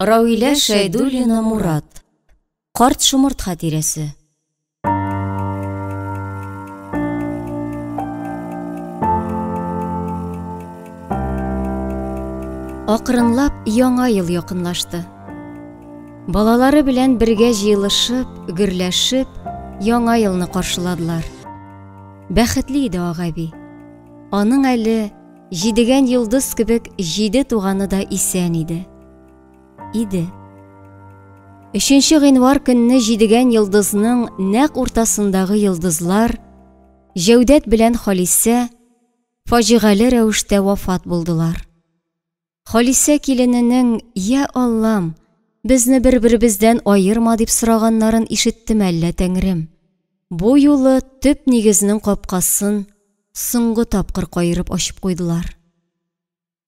Равилә Шәйдуллина Мурат. Карт шомырт хатирәсе. Акрынлап яңа ел якынлашты. Балалары белән бергә җыелышып, гөрләшеп, яңа елны каршыладылар. Бәхетле иде Агәби. Аның әле җидегән йолдыз кебек җиде туганы да исән иде. Иде. Өченче гыйнвар көнне җидегән йолдызның нәкъ уртасындагы йолдызлар Җәүдәт белән Халисә фаҗигале рәвештә вафат булдылар. Халисә килененең «Я Аллам, безне бер-беребездән аерма» дип сораганнарын ишеттеме әллә Тәңрем? Бу юлы төп нигезнең капкасын соңгы тапкыр каерып ачып куйдылар.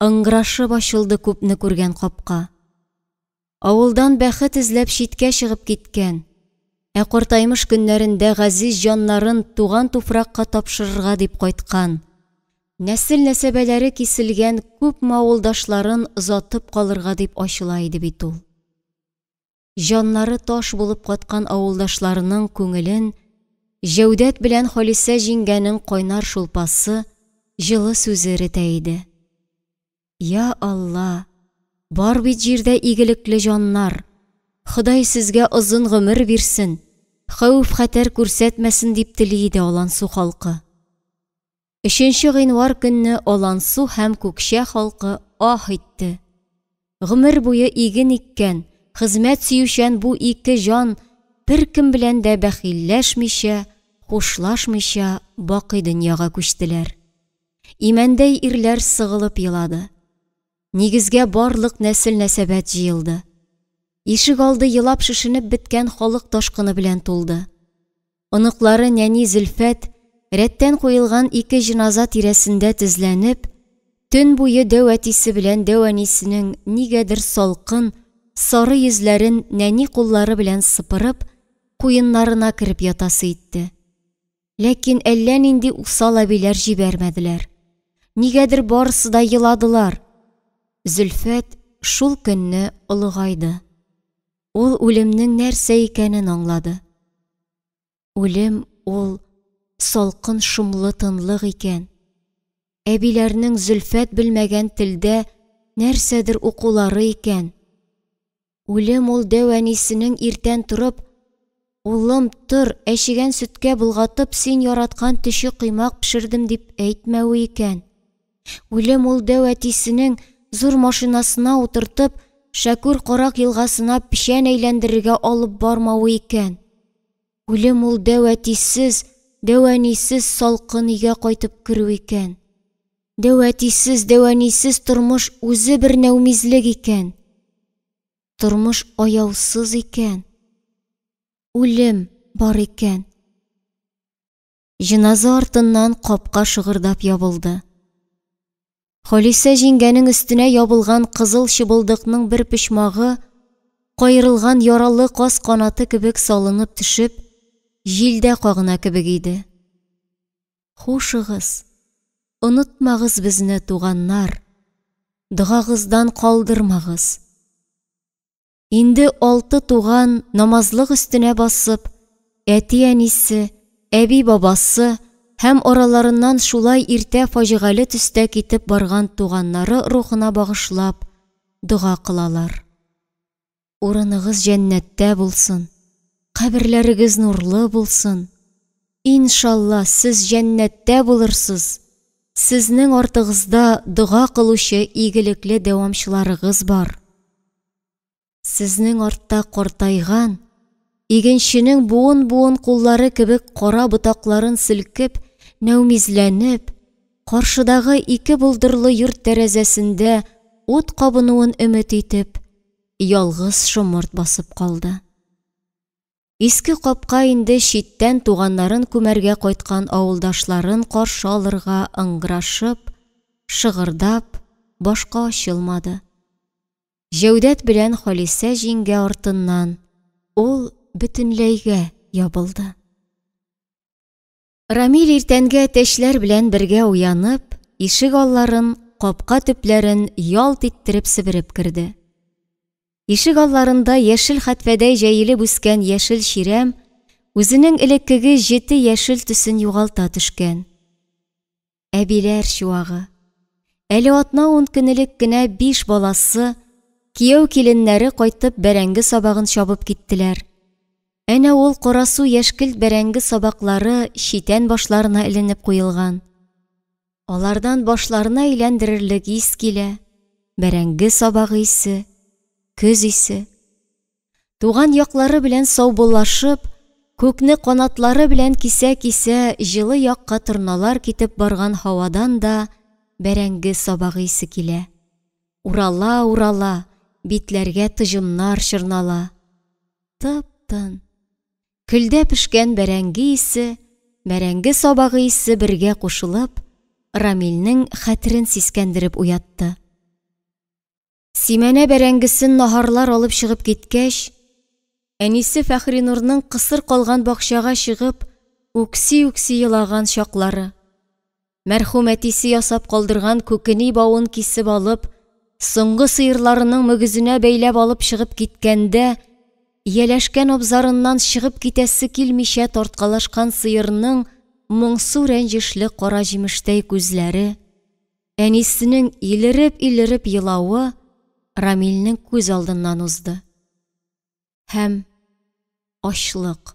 Ыңгырашып ачылды күпне күргән капка. Авылдан бәхет эзләп читкә чыгып киткән, ә картаймыш көннәрендә газиз җаннарын туган туфракка тапшырырга дип кайткан, нәсел-нәсәбәләре киселгән күпме авылдашларын озатып калырга дип ачыла иде бит ул. Җаннары таш булып каткан авылдашларының күңелен Җәүдәт белән Халисә җиңгәнең кайнар шулпасы, җылы сүзе эретә иде. Я Алла, бар бит җирдә игелекле җаннар. Ходай сезгә озын гомер бирсен, хәвеф-хәтәр күрсәтмәсен, дип тели иде Алансу халкы. Өченче гыйнвар көнне Алансу һәм Күкчә халкы аһ итте. Гомер буе иген иккән, хезмәт сөючән бу ике җан беркем белән дә бәхилләшмичә, хушлашмыйча бакый дөньяга күчтеләр. Имәндәй ирләр сыгылып елады. Нигезгә барлык нәсел-нәсәбәт җыелды. Ишек алды елап шешенеп беткән халык ташкыны белән тулды. Оныклары нәни Зөлфәт, рәттән куелган ике җеназа тирәсендә тезләнеп, төн буе дәү әтисе белән дәү әнисенең нигәдер салкын, сары йөзләрен нәни куллары белән сыпырып, куеннарына кереп ятасы итте. Ләкин әллә нинди усал әбиләр җибәрмәделәр. Нигәдер барысы да еладылар. Зөлфәт шул көнне олыгайды. Ул үлемнең нәрсә икәнен аңлады. Үлем ул салкын шомлы тынлык икән. Әбиләрнең Зөлфәт белмәгән телдә нәрсәдер укулары икән. Үлем ул дәү әнисенең иртән торып, Улым, тор, әчегән сөткә болгатып, син яраткан төче коймак пешердем дип әйтмәве икән. Үлем ул дәү әтисенең зур машинасына утыртып, Шәкүр карак елгасына печән әйләндерергә алып бармавы икән. Үлем ул дәү әтисез, дәү әнисез салкын өйгә кайтып керү икән. Дәү әтисез, дәү әнисез тормыш үзе бер нәүмизлек икән. Тормыш аяусыз икән. Үлем бар икән. Җеназа артыннан капка шыгырдап ябылды. Халисә җиңгәнең өстенә ябылган кызыл чыбылдыкның бер почмагы каерылган яралы каз канаты кебек салынып төшеп, җилдә кагына кебек иде. Хушыгыз, онытмагыз безне, туганнар, догагыздан калдырмагыз. Инде алты туган намазлык өстенә басып, әти-әнисе, әби-бабасы һәм араларыннан шулай иртә фаҗигале төстә китеп барган туганнары рухына багышлап дога кылалар. Урыныгыз җәннәттә булсын, каберләрегез нурлы булсын. Иншалла, сез җәннәттә булырсыз. Сезнең артыгызда дога кылучы игелекле дәвамчыларыгыз бар. Сезнең артта картайган, игенченең буын-буын куллары кебек кара ботакларын селкеп, нәүмизләнеп, каршыдагы ике болдырлы йорт тәрәзәсендә ут кабынуын өмет итеп, ялгыз шомырт басып калды. Иске капка инде читтән туганнарын күмәргә кайткан авылдашларын каршы алырга ыңгырашып, шыгырдап, башка ачылмады. Җәүдәт белән Халисә җиңгә артыннан ул бөтенләйгә ябылды. Рамил иртәнге әтәчләр белән бергә уянып, ишек алларын, капка төпләрен ялт иттереп себереп керде. Ишек алларында яшел хәтфәдәй җәелеп үскән яшел чирәм үзенең элеккеге җете яшел төсен югалта төшкән. Әбиләр чуагы. Әле атна-ун көн элек кенә биш баласы, кияү-киленнәре кайтып бәрәңге сабагын чабып киттеләр. Әнә ул карасу яшькелт бәрәңге сабаклары читән башларына эленеп куелган. Алардан башларына әйләндерерлек ис килә, бәрәңге сабагы исе, көз исе. Туган яклары белән саубуллашып, күкне канатлары белән кисә-кисә җылы якка торналар китеп барган һавадан да бәрәңге сабагы исе килә. Урала-урала, битләргә тоҗымнар чорнала. Тып-тын. Көлдә пешкән бәрәңге исе, бәрәңге сабагы исе бергә кушылып, Рамилнең хәтерен сискәндереп уятты. Симәнә бәрәңгесен наһарлар алып чыгып киткәч, әнисе Фәхринурның кысыр калган бакчага чыгып, үкси-үкси елаган чаклары. Мәрхүм әтисе ясап калдырган күкени бавын кисеп алып, соңгы сыерларының мөгезенә бәйләп алып чыгып киткәндә, ияләшкән абзарыннан чыгып китәсе килмичә тарткалашкан сыерның моңсу рәнҗешле кара җимештәй күзләре, әнисенең илереп-илереп елавы Рамилнең күз алдыннан узды. Һәм ачлык.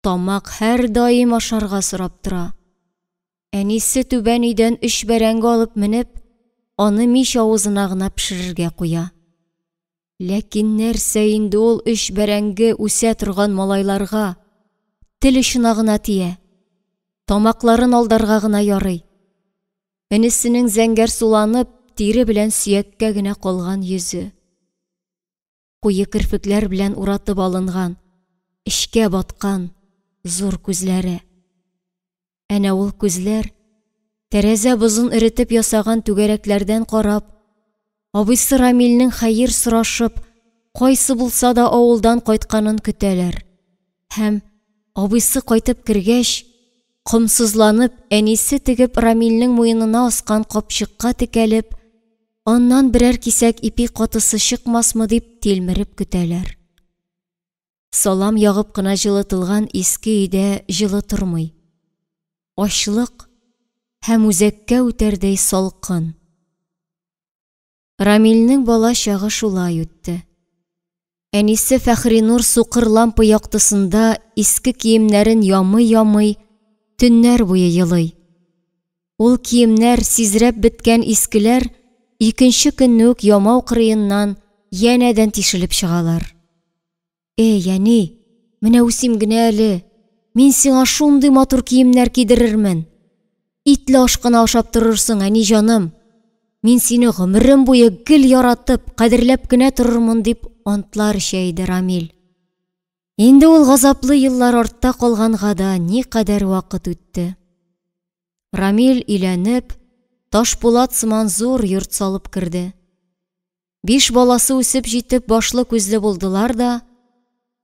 Тамак һәрдаим ашарга сорап тора. Әнисе түбән өйдән өч бәрәңге алып менеп, аны мич авызына гына пешерергә куя. Ләкин нәрсә инде ул өч бәрәңге үсә торган малайларга? Тел очына гына тия. Тамакларын алдарга гына ярый. Энесенең зәңгәрсуланып, тире белән сөяккә генә калган йөзе. Куе керфекләр белән уратып алынган, эчкә баткан зур күзләре. Әнә ул күзләр, тәрәзә бозын эретеп ясаган түгәрәкләрдән карап, абыйсы Рамилнең хәер сорашып, кайсы булса да авылдан кайтканын көтәләр. Һәм абыйсы кайтып кергәч, комсызланып, әнисе тегеп Рамилнең муенына аскан капчыкка текәлеп, Аннан берәр кисәк ипи катысы чыкмасмы дип тилмереп көтәләр. Салам ягып кына җылытылган иске өйдә җылы тормый. Ачлык һәм үзәккә үтәрдәй салкын. Рамилнең бала чагы шулай үтте. Әнисе Фәхринур сукыр лампа яктысында иске киемнәрен ямый-ямый төннәр буе елый. Ул киемнәр, сизрәп беткән искеләр, икенче көнне үк ямау кырыеннан янәдән тишелеп чыгалар. Эй, әни, менә үсим генә әле, мин сиңа шундый матур киемнәр кидерермен. Итле аш кына ашап торырсың, әни җаным. Мин сине гомерем буе гел яратып, кадерләп кенә торырмын, дип антлар эчә иде Рамил. Инде ул газаплы еллар артта калганга да никадәр вакыт үтте. Рамил өйләнеп, ташпулат сыман зур йорт салып керде. Биш баласы үсеп җитеп, башлы-күзле булдылар да,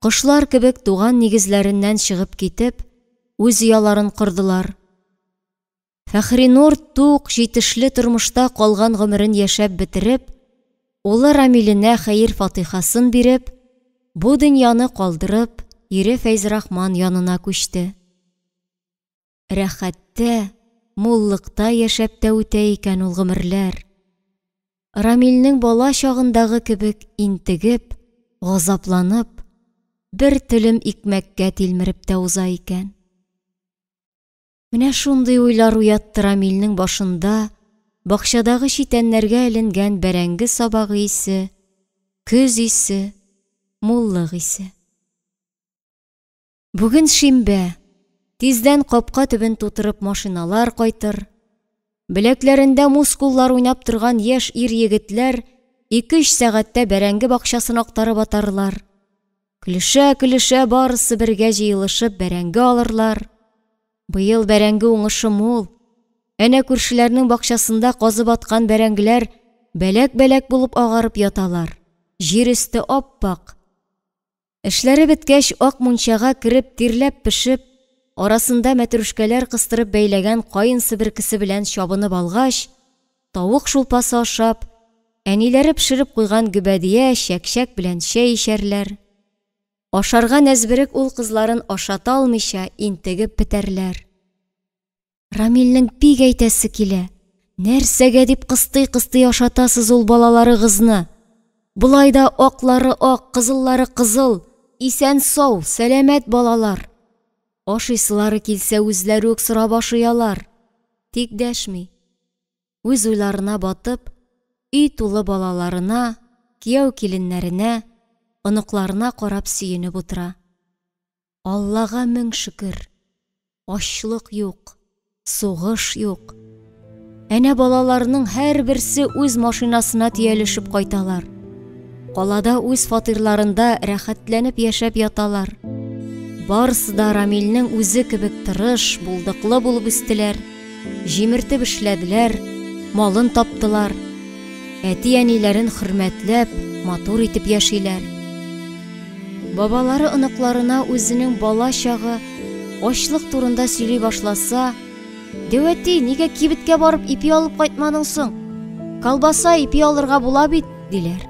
кошлар кебек туган нигезләреннән чыгып китеп, үз ояларын кордылар. Фәхринур тук, җитешле тормышта калган гомерен яшәп бетереп, улы Рамиленә хәер-фатыйхасын биреп, бу дөньяны калдырып, ире Фәйзрахман янына күчте. Рәхәттә, муллыкта яшәп тә үтә икән ул гомерләр. Рамилнең бала чагындагы кебек интегеп, газапланып, бер телем икмәккә тилмереп тә уза икән. Менә шундый уйлар уятты Рамилнең башында бакчадагы читәннәргә эленгән бәрәңге сабагы исе, көз исе, муллык исе. Бүген шимбә. Тиздән капка төбен тутырып машиналар кайтыр. Беләкләрендә мускуллар уйнап торган яшь ир-егетләр ике-өч сәгатьтә бәрәңге бакчасын актарып атарлар. Көлешә-көлешә барысы бергә җыелышып бәрәңге алырлар. Быел бәрәңге уңышы мул. Әнә күршеләрнең бакчасында казып аткан бәрәңгеләр бәләк-бәләк булып агарып яталар. Җир өсте ап-ак. Эшләре беткәч, ак мунчага кереп, тирләп-пешеп, арасында мәтрүшкәләр кыстырып бәйләгән каен себеркесе белән чабынып алгач, тавык шулпасы ашап, Әниләре пешереп куйган гөбәдия, чәкчәк белән чәй эчәрләр. Ашарга нәзберек ул кызларын ашата алмыйча интегеп бетәрләр. Рамилнең бик әйтәсе килә, нәрсәгә дип кыстый-кыстый ашатасыз ул балаларыгызны? Болай да аклары ак, кызыллары кызыл, исән-сау, сәламәт балалар. Ашыйсылары килсә, үзләре үк сорап ашый алар. Тик дәшми. Үз уйларына батып, өй тулы балаларына, кияү-киленнәренә, оныкларына карап сөенеп утыра. Аллага мең шөкер, ачлык юк, сугыш юк. Әнә балаларның һәрберсе үз машинасына төялешеп кайталар. Калада үз фатирларында рәхәтләнеп яшәп яталар. Барысы да Рамилнең үзе кебек тырыш, булдыклы булып үстеләр. Җимертеп эшләделәр, малын таптылар. Әти-әниләрен хөрмәтләп, матур итеп яшиләр. Бабалары оныкларына үзенең бала чагы, ачлык турында сөйли башласа, Дәү әти, нигә кибеткә барып ипи алып кайтмадың соң? Колбаса, ипи алырга була бит, диләр.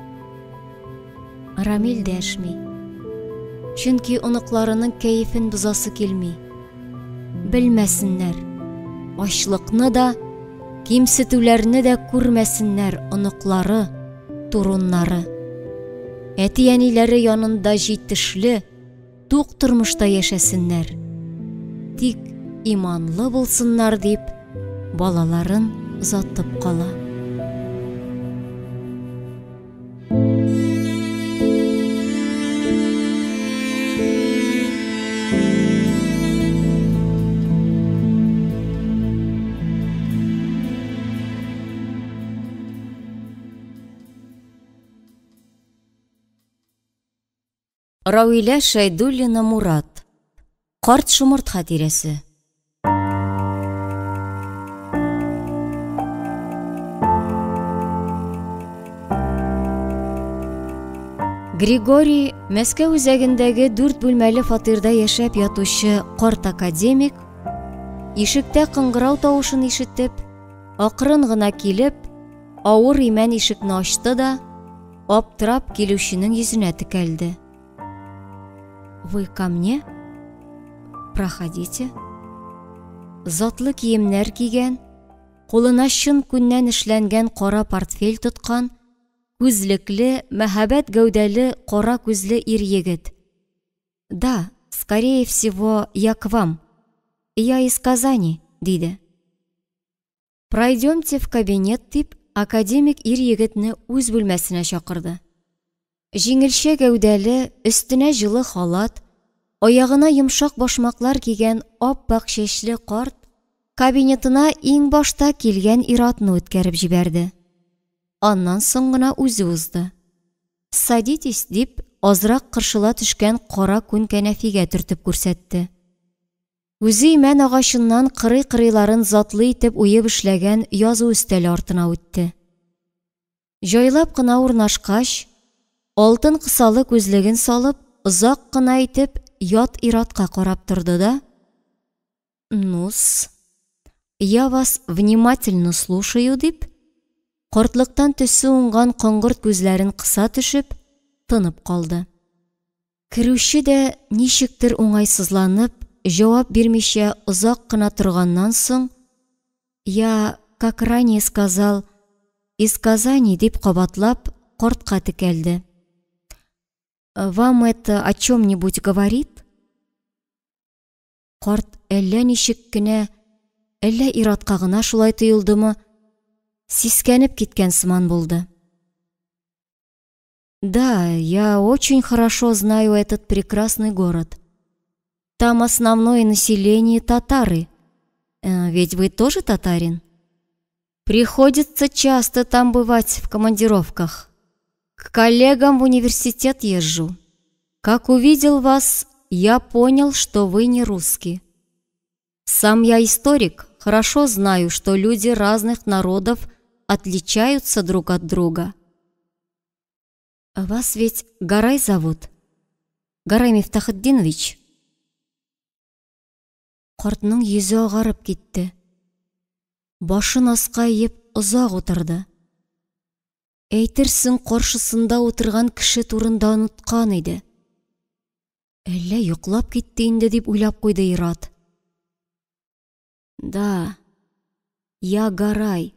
Рамил дәшми. Чөнки оныкларының кәефен бозасы килми. Белмәсеннәр. Ачлыкны да, кимсетүләрне дә күрмәсеннәр оныклары, туруннары. Әти-әниләре янында җитешле, тук тормышта яшәсеннәр. Тик иманлы булсыннар дип, балаларын озатып кала. Равилә Шәйдуллина Мурат. Карт шомырт хатирәсе. Григорий, Мәскәү үзәгендәге дүрт бүлмәле фатирда яшәп ятучы карт академик, ишектә кыңгырау тавышын ишетеп, акрын гына килеп, авыр имән ишекне ачты да, аптырап килүченең йөзенә текәлде. Вы ко мне? Проходите. Затлы киемнәр кигән, кулына чын күннән эшләнгән кара портфель тоткан, күзлекле, мәһабәт гәүдәле, кара күзле ир-егет. Да, скорее всего, я к вам. Я из Казани, диде. Пройдемте в кабинет, дип, академик ир-егетне үз бүлмәсенә чакырды. Җиңелчә гәүдәле, өстенә җылы халат, аягына йомшак башмаклар кигән ап-ак чәчле карт кабинетына иң башта килгән ир-атны үткәреп җибәрде. Аннан соң гына үзе узды. Садитесь, дип, азрак кыршыла төшкән кара күн кәнәфигә төртеп күрсәтте. Үзе имән агачыннан кырый-кырыйларын затлы итеп уеп эшләгән язу өстәле артына үтте. Җайлап кына урнашкач, алтын кысалы күзлеген салып, озак кына итеп ят ир-атка карап торды да, Ну-с, я вас внимательно слушаю, дип, картлыктан төсе уңган коңгырт күзләрен кыса төшеп, тынып калды. Керүче дә ничектер уңайсызланып, җавап бирмичә озак кына торганнан соң, Я, как ранее сказал, из Казани, дип кабатлап, картка текәлде. Вам это о чем-нибудь говорит? Карт әллә ничек кенә, әллә ир-атка гына шулай тоелдымы, сискәнеп киткән сыман булды. Да, я очень хорошо знаю этот прекрасный город. Там основное население татары. Ведь вы тоже татарин? Приходится часто там бывать в командировках. К коллегам в университет езжу. Как увидел вас, я понял, что вы не русский. Сам я историк, хорошо знаю, что люди разных народов отличаются друг от друга. Вас ведь Гарай зовут? Гарай Мифтахетдинович? Картның йөзе агарып китте. Башын аска иеп озак утырды. Әйтерсең, каршысында утырган кеше турында оныткан иде. Әллә йоклап китте инде дип уйлап куйды ир-ат. Да, я Гарай.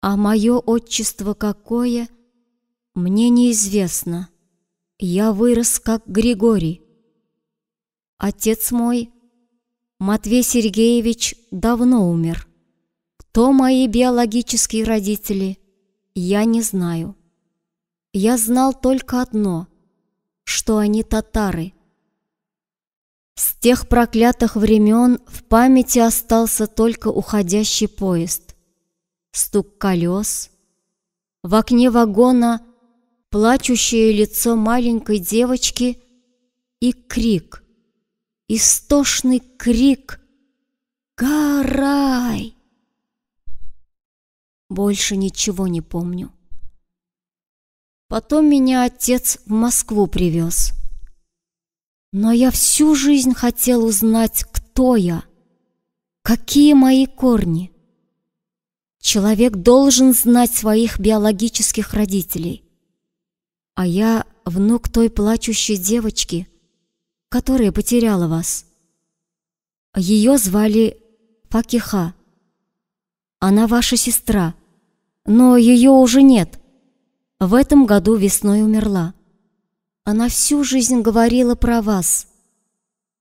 А мое отчество какое, мне неизвестно. Я вырос как Григорий. Отец мой, Матвей Сергеевич, давно умер. Кто мои биологические родители, я не знаю. Я знал только одно, что они татары. С тех проклятых времен в памяти остался только уходящий поезд. Стук колес, в окне вагона плачущее лицо маленькой девочки и крик, истошный крик «Гарай!». Больше ничего не помню. Потом меня отец в Москву привез. Но я всю жизнь хотел узнать, кто я, какие мои корни. Человек должен знать своих биологических родителей. А я внук той плачущей девочки, которая потеряла вас. Ее звали Факиха. Она ваша сестра, но ее уже нет. В этом году весной умерла. Она всю жизнь говорила про вас,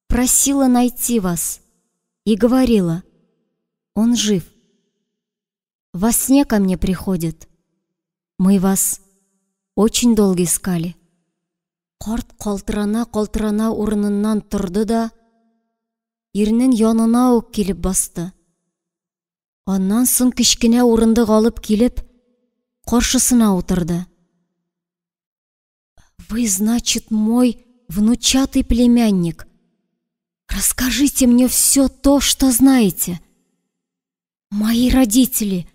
просила найти вас и говорила, он жив. Во сне ко мне приходит. Мы вас очень долго искали. Карт калтырана-калтырана урыныннан торды да, ирнең янына ук килеп басты. Аннан соң кечкенә урындык алып килеп, каршысына утырды. Вы, значит, мой внучатый племянник. Расскажите мне все то, что знаете. Мои родители,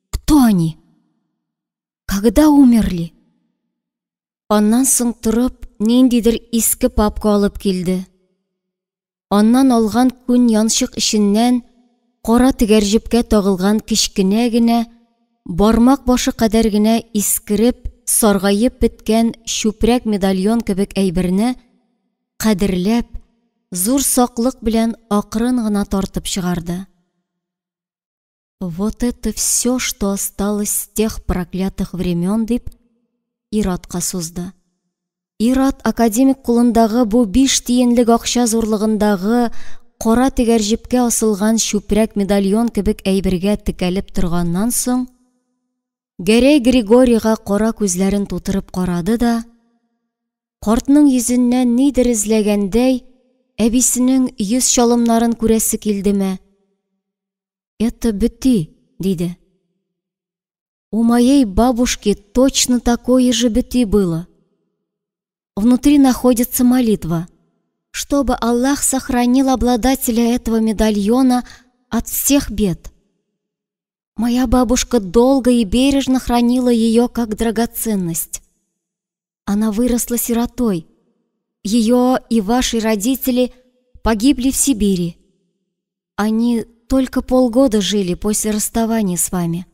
кто они? Когда умерли? Аннан соң торып, ниндидер иске папка алып килде. Аннан алган күн янчык эченнән кара тегәрҗепкә тагылган кечкенә генә, бармак башы кадәр генә искереп, саргаеп беткән чүпрәк медальон кебек әйберне кадерләп, зур саклык белән акрын гына тартып чыгарды. Вот это все, что осталось с тех проклятых времен, дип, ир-атка сузды. Ир-ат академик кулындагы бу 5 тиенлек акча зурлыгындагы кара тегәрҗепкә асылган чүпрәк медальон кебек әйбергә текәлеп торганнан соң, Гәрәй Григорийга кара күзләрен тутырып карады да, картның йөзеннән нидер эзләгәндәй, әбисенең йөз чалымнарын күрәсе килдеме? Это бөти, диде. У моей бабушки точно такое же бөти было. Внутри находится молитва, чтобы Аллах сохранил обладателя этого медальона от всех бед. Моя бабушка долго и бережно хранила ее как драгоценность. Она выросла сиротой. Ее и ваши родители погибли в Сибири. Они только полгода жили после расставания с вами.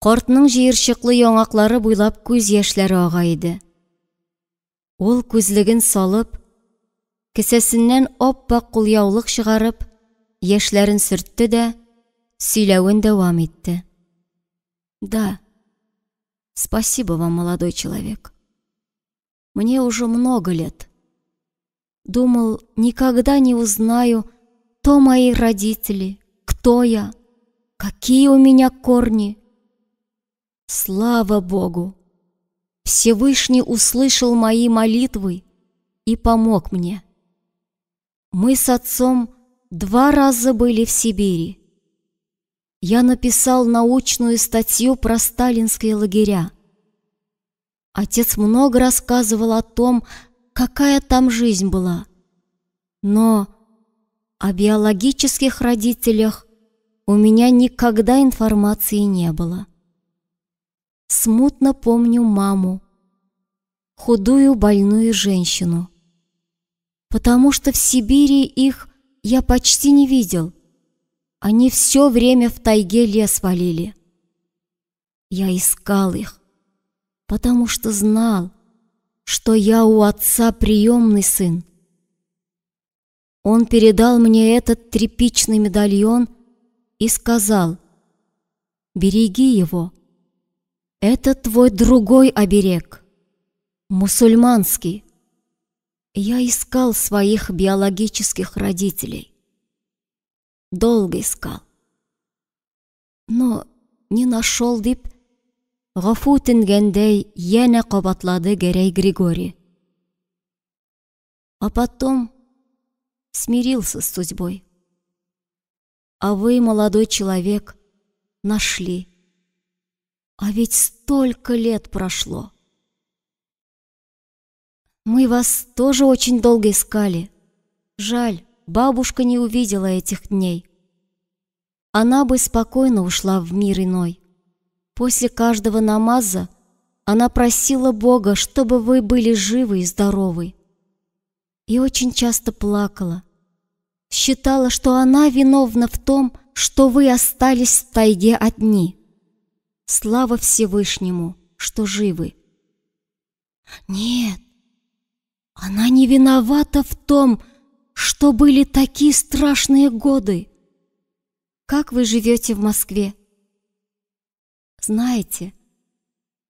Картның җыерчыклы яңаклары буйлап күз яшьләре ага иде. Ул күзлеген салып, кесәсеннән ап-ак кулъяулык чыгарып, яшьләрен сөртте дә, сөйләвен дәвам итте. Да, спасибо вам, молодой человек. Мне уже много лет. Думал, никогда не узнаю, кто мои родители, кто я, какие у меня корни. Слава Богу! Всевышний услышал мои молитвы и помог мне. Мы с отцом 2 раза были в Сибири. Я написал научную статью про сталинские лагеря. Отец много рассказывал о том, какая там жизнь была. Но о биологических родителях у меня никогда информации не было. Смутно помню маму, худую больную женщину, потому что в Сибири их я почти не видел. Они все время в тайге лес валили. Я искал их, потому что знал, что я у отца приемный сын. Он передал мне этот тряпичный медальон и сказал: «Береги его. Это твой другой оберег, мусульманский». Я искал своих биологических родителей. Долго искал. Но не нашел, дип, гафу үтенгәндәй янә кабатлады Гәрәй Григорий. А потом смирился с судьбой. А вы, молодой человек, нашли. А ведь столько лет прошло. Мы вас тоже очень долго искали. Жаль, бабушка не увидела этих дней. Она бы спокойно ушла в мир иной. После каждого намаза она просила Бога, чтобы вы были живы и здоровы. И очень часто плакала. Считала, что она виновна в том, что вы остались в тайге одни. Слава Всевышнему, что живы. Нет, она не виновата в том, что были такие страшные годы. Как вы живете в Москве? Знаете,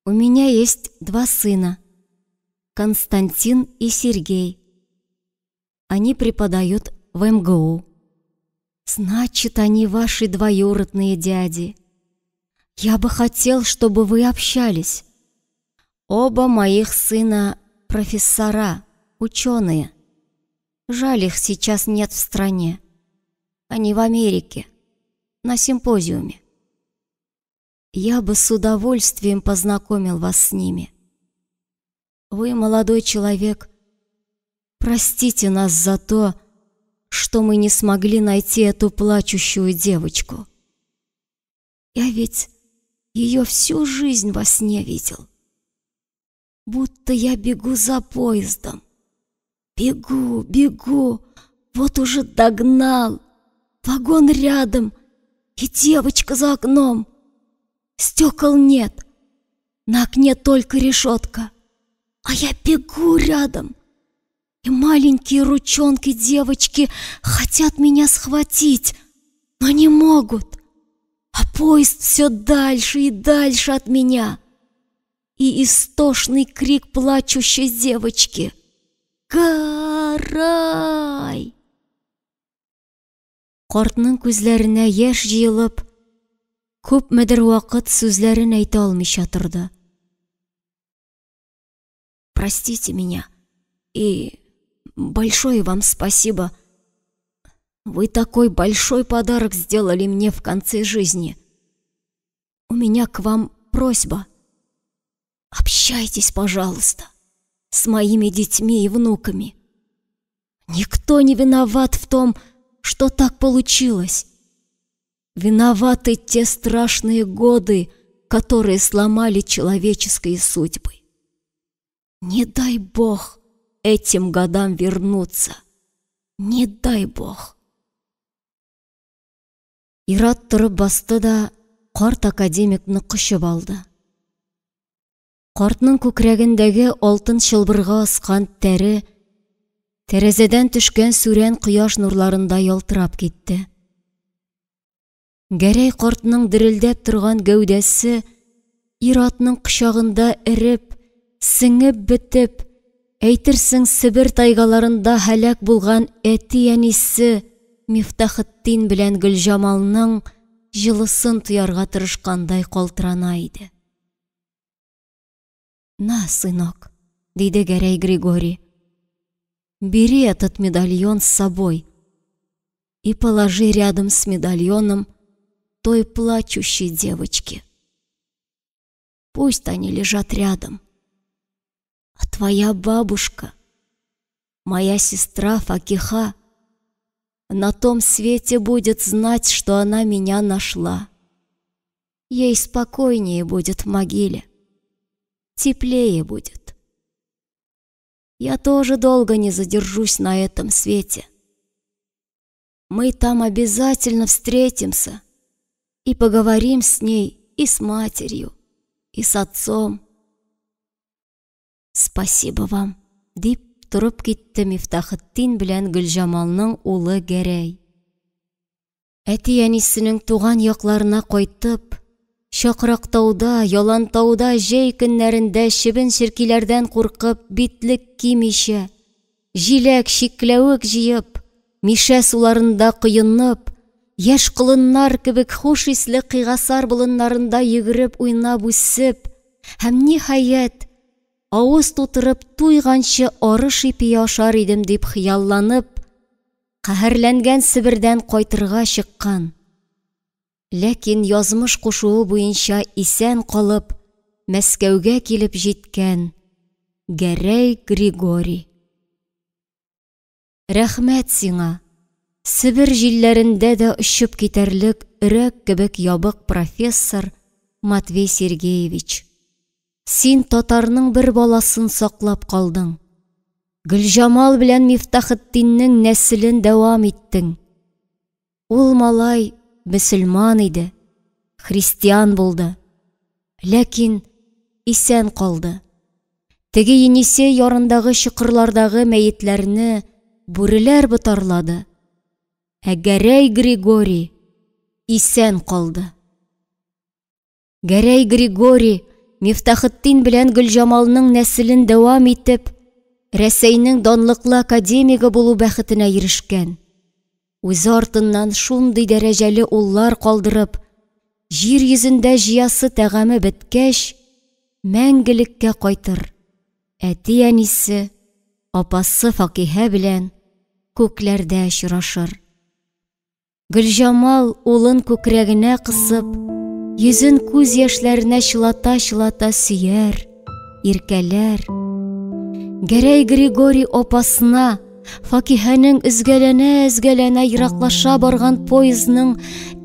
у меня есть два сына, Константин и Сергей. Они преподают в МГУ. Значит, они ваши двоюродные дяди. Я бы хотел, чтобы вы общались. Оба моих сына профессора, ученые. Жаль, их сейчас нет в стране. Они в Америке, на симпозиуме. Я бы с удовольствием познакомил вас с ними. Вы, молодой человек, простите нас за то, что мы не смогли найти эту плачущую девочку. Я ведь ее всю жизнь во сне видел. Будто я бегу за поездом. Бегу, бегу, вот уже догнал. Вагон рядом и девочка за окном. Стекол нет, на окне только решетка. А я бегу рядом, и маленькие ручонки девочки хотят меня схватить, но не могут. А поезд все дальше и дальше от меня. И истошный крик плачущей девочки: «Гарай!» Картның күзләренә яшь җыелып, күпмедер вакыт сүзләрен әйтә алмыйча торды. Простите меня, и большое вам спасибо. Вы такой большой подарок сделали мне в конце жизни. У меня к вам просьба. Общайтесь, пожалуйста, с моими детьми и внуками. Никто не виноват в том, что так получилось. Виноваты те страшные годы, которые сломали человеческие судьбы. Не дай Бог этим годам вернуться. Не дай Бог. Ир-ат торып басты да карт академикны кочып алды. Картның күкрәгендәге алтын чылбырга аскан тәре тәрәзәдән төшкән сүрән кояш нурларында ялтырап китте. Гәрәй картның дерелдәп торган гәүдәсе ир-атның кочагында эреп, сеңеп бетеп, әйтерсең Себер тайгаларында һәлак булган әти-әнисе Мифтахетдин белән Гөлҗамалның җылысын тоярга тырышкандай калтырана иде. На, сынок, диде Гәрәй Григорий, бери этот медальон с собой и положи рядом с медальоном той плачущей девочки. Пусть они лежат рядом. А твоя бабушка, моя сестра Факиха, на том свете будет знать, что она меня нашла. Ей спокойнее будет в могиле, теплее будет. Я тоже долго не задержусь на этом свете. Мы там обязательно встретимся и поговорим с ней и с матерью. и с отцом. Спасибо вам, дип торып китте Мифтахетдин белән Гөлҗамалның улы Гәрәй. Әти-әнисенең туган якларына кайтып, Чакрактауда, Ялантауда җәй көннәрендә чебен-черкиләрдән куркып, битлек кимичә, җиләк, чикләвек җыеп, Мишә суларында коенып, яшь колыннар кебек хуш исле Кыйгасар болыннарында йөгереп уйнап үсеп һәм, ниһаять, авыз тутырып туйганчы арыш ипие ашар идем дип хыялланып, каһәрләнгән Себердән кайтырга чыккан, ләкин язмыш кушуы буенча исән калып, Мәскәүгә килеп җиткән Гәрәй Григорий. Рәхмәт сиңа, Себер җилләрендә дә очып китәрлек өрәк кебек ябык профессор Матвей Сергеевич. Син татарның бер баласын саклап калдың. Гөлҗамал белән Мифтахетдиннең нәселен дәвам иттең. Ул малай мөселман иде, христиан булды. Ләкин исән калды. Теге Енисей ярындагы чокырлардагы мәетләрне бүреләр ботарлады. Ә Гәрәй Григорий исән калды. Гәрәй Григорий Мифтахетдин белән Гөлҗамалның нәселен дәвам итеп, Рәсәйнең данлыклы академигы булу бәхетенә ирешкән. Үзе артыннан шундый дәрәҗәле уллар калдырып, җир йөзендә җыясы тәгаме беткәч, мәңгелеккә кайтыр, әти-әнисе, апасы Факиһә белән күкләрдә очрашыр. Гөлҗамал улын күкрәгенә кысып, йөзен күз яшьләренә чылата-чылата сөяр, иркәләр. Гәрәй Григорий апасына Факиһәнең өзгәләнә-өзгәләнә ераклаша барган поездның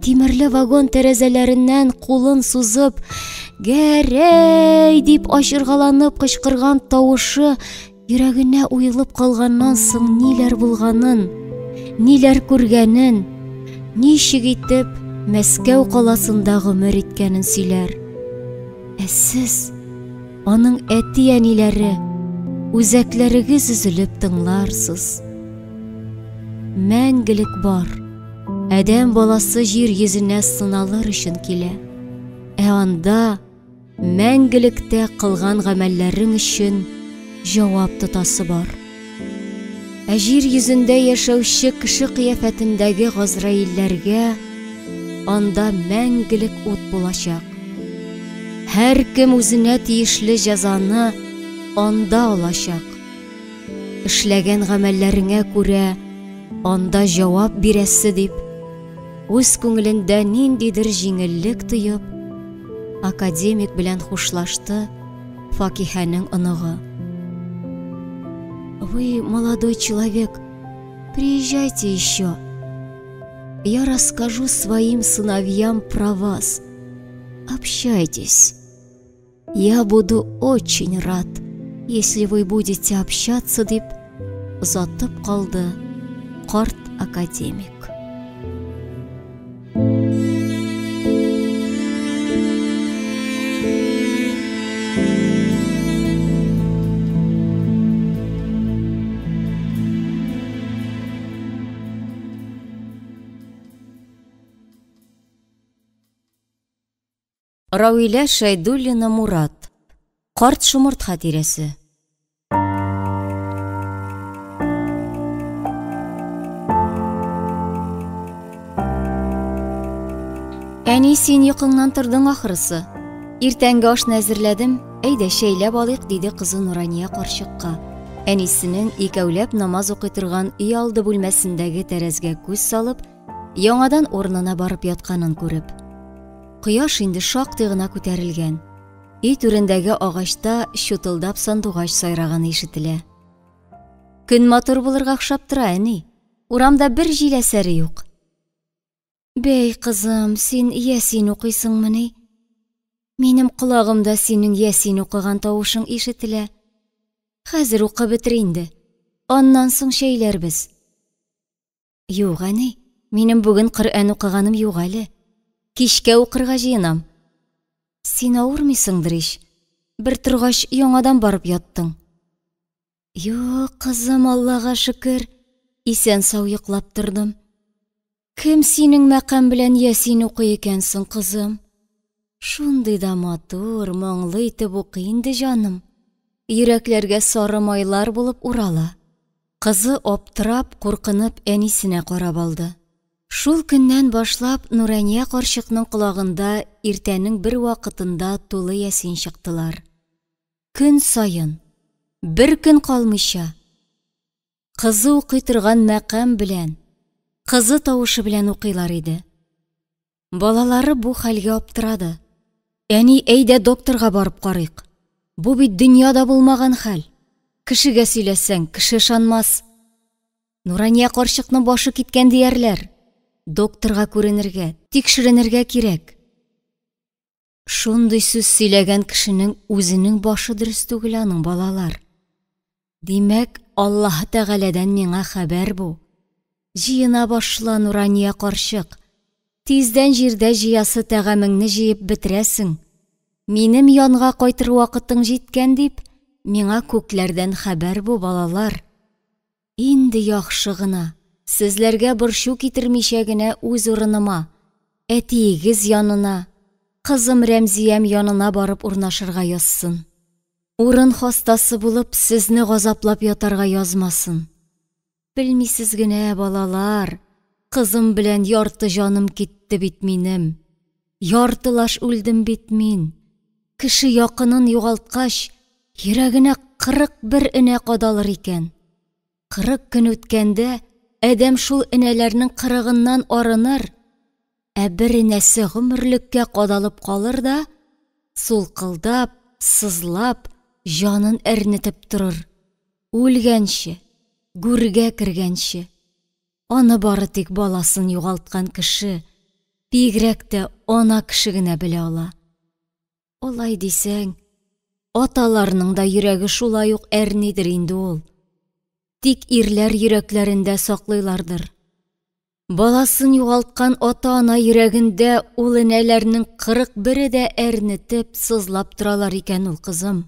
тимерле вагон тәрәзәләреннән кулын сузып, «Гәрәй!» дип ачыргаланып кычкырган тавышы Йөрәгенә уелып калганнан соң ниләр булганын, ниләр күргәнен, ничек итеп Мәскәү каласында гомер иткәнен сөйләр. Ә сез, аның әти-әниләре, үзәкләрегез өзелеп тыңларсыз. Мәңгелек бар. Адәм баласы җир йөзенә сыналыр өчен килә. Ә анда Мәңгелектә кылган гамәлләрең өчен җавап тотасы бар. Ә җир йөзендә яшәүче кеше кыяфәтендәге газраилләргә анда мәңгелек ут булачак. Һәркем үзенә тиешле җәзаны анда алачак. Эшләгән гамәлләреңә күрә анда җавап бирәсе дип, үз күңелендә ниндидер җиңеллек тоеп, академик белән хушлашты Факиһәнең оныгы. Вы, молодой человек, приезжайте еще. Я расскажу своим сыновьям про вас. Общайтесь. Я буду очень рад, если вы будете общаться, дип озатып калды карт академик. Равилә Шәйдуллина Мурат. Карт шомырт хатирәсе. Әни, син йокыңнан тордың ахрысы. Иртәнге ашны әзерләдем, әйдә чәйләп алыйк, диде кызы Нурания карчыкка. Әнисенең икәүләп намаз укый торган өй алды бүлмәсендәге тәрәзгә күз салып, яңадан урынына барып ятканын күреп. Кояш инде шактый гына күтәрелгән. Өй түрендәге агачта чутылдап сандугач сайраганы ишетелә. Көн матур булырга охшап тора, әни. Урамда бер җил әсәре юк. Бәй, кызым, син Ясин укыйсыңмыни? Минем колагымда синең Ясин укыган тавышың ишетелә. Хәзер укып бетер инде. Аннан соң чәйләрбез. Юк, әни, минем бүген Коръән укыганым юк әле. Кичкә укырга җыенам. Син авырмыйсыңдыр ич? Бер торгач, яңадан барып яттың. Юк, кызым, Аллага шөкер, исән-сау йоклап тордым. Кем синең мәкам белән ясин укый икән соң, кызым? Шундый да матур, моңлы итеп укый инде җаным. Йөрәкләргә сары майлар булып урала. Кызы аптырап, куркынып әнисенә карап алды. Шул көннән башлап Нурания карчыкның колагында иртәнең бер вакытында тулы ясин чыктылар. Көн саен, бер көн калмыйча, кызы укый торган мәкам белән, кызы тавышы белән укыйлар иде. Балалары бу хәлгә аптырады. Әни, әйдә докторга барып карыйк. Бу бит дөньяда булмаган хәл. Кешегә сөйләсәң, кеше ышанмас. Нурания карчыкның башы киткән диярләр. Докторга күренергә, тикшеренергә кирәк. Шундый сүз сөйләгән кешенең үзенең башы дөрес түгел аның, балалар. Димәк, Аллаһы Тәгаләдән миңа хәбәр бу. Җыена башла, Нурания карчык. Тиздән җирдә җыясы тәгамеңне җыеп бетерәсең. Минем янга кайтыр вакытың җиткән дип, миңа күкләрдән хәбәр бу, балалар. Инде яхшы гына, сезләргә борчу китермичә генә үз урыныма, әтиегез янына, кызым Рәмзиям янына барып урнашырга язсын. Урын хастасы булып, сезне газаплап ятарга язмасын. Белмисез генә, балалар, кызым белән ярты җаным китте бит минем. Яртылаш үлдем бит мин. Кеше якынын югалткач, йөрәгенә 41 энә кадалыр икән. 40 көн үткәндә, адәм шул энәләрнең кырыгыннан арыныр, ә бер энәсе гомерлеккә кадалып калыр да, сулкылдап, сызлап, җанын әрнетеп торыр. Үлгәнче, гүргә кергәнче. Аны бары тик баласын югалткан кеше, бигрәк тә ана кеше генә белә ала. Алай дисәң, аталарның да йөрәге шулай ук әрнидер инде ул. Тик ирләр йөрәкләрендә саклыйлардыр. Баласын югалткан ата-ана йөрәгендә ул энәләрнең 41-е дә әрнетеп, сызлап торалар икән ул, кызым.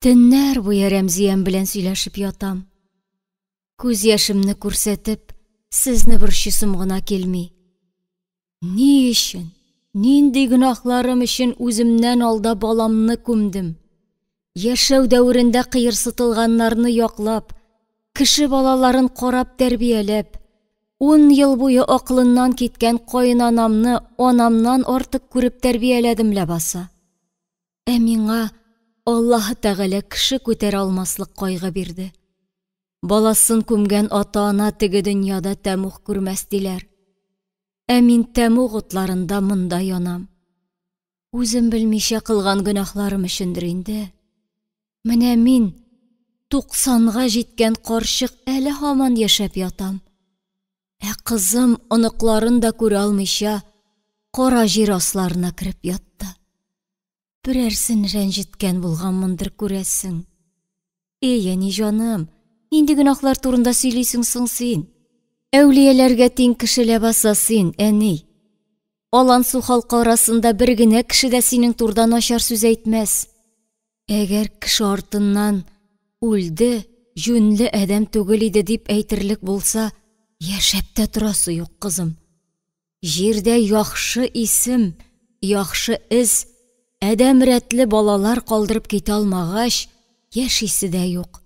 Төннәр буе Рәмзиям белән сөйләшеп ятам. Күз яшемне күрсәтеп, сезне борчыйсым гына килми. Ни өчен, нинди гөнаһларым өчен үземнән алда баламны күмдем? Яшәү дәверендә кыерсытылганнарны яклап, кеше балаларын карап тәрбияләп, 10 ел буе акылыннан киткән каенанамны анамнан артык күреп тәрбияләдем ләбаса. Ә миңа Аллаһы Тәгалә кеше күтәрә алмаслык кайгы бирде. Баласын күмгән ата-ана теге дөньяда тәмуг күрмәс диләр. Ә мин тәмуг утларында монда янам. Үзем белмичә кылган гөнаһларым өчендер инде. Менә мин, 90-га җиткән карчык, әле һаман яшәп ятам. Ә кызым, оныкларын да күрә алмыйча, кара җир асларына кереп ятты. Берәрсен рәнҗеткән булганмындыр, күрәсең. Эй, әни җаным, нинди гөнаһлар турында сөйлисең соң син? Әүлияләргә тиң кеше ләбаса син, әни. Алансу халкы арасында бер генә кеше дә синең турда начар сүз әйтмәс. Әгәр кеше артыннан үлде, җүнле адәм түгел иде дип әйтерлек булса, яшәп тә торасы юк, кызым. Җирдә яхшы исем, яхшы эз, адәм рәтле балалар калдырып китә алмагач, яшисе дә юк.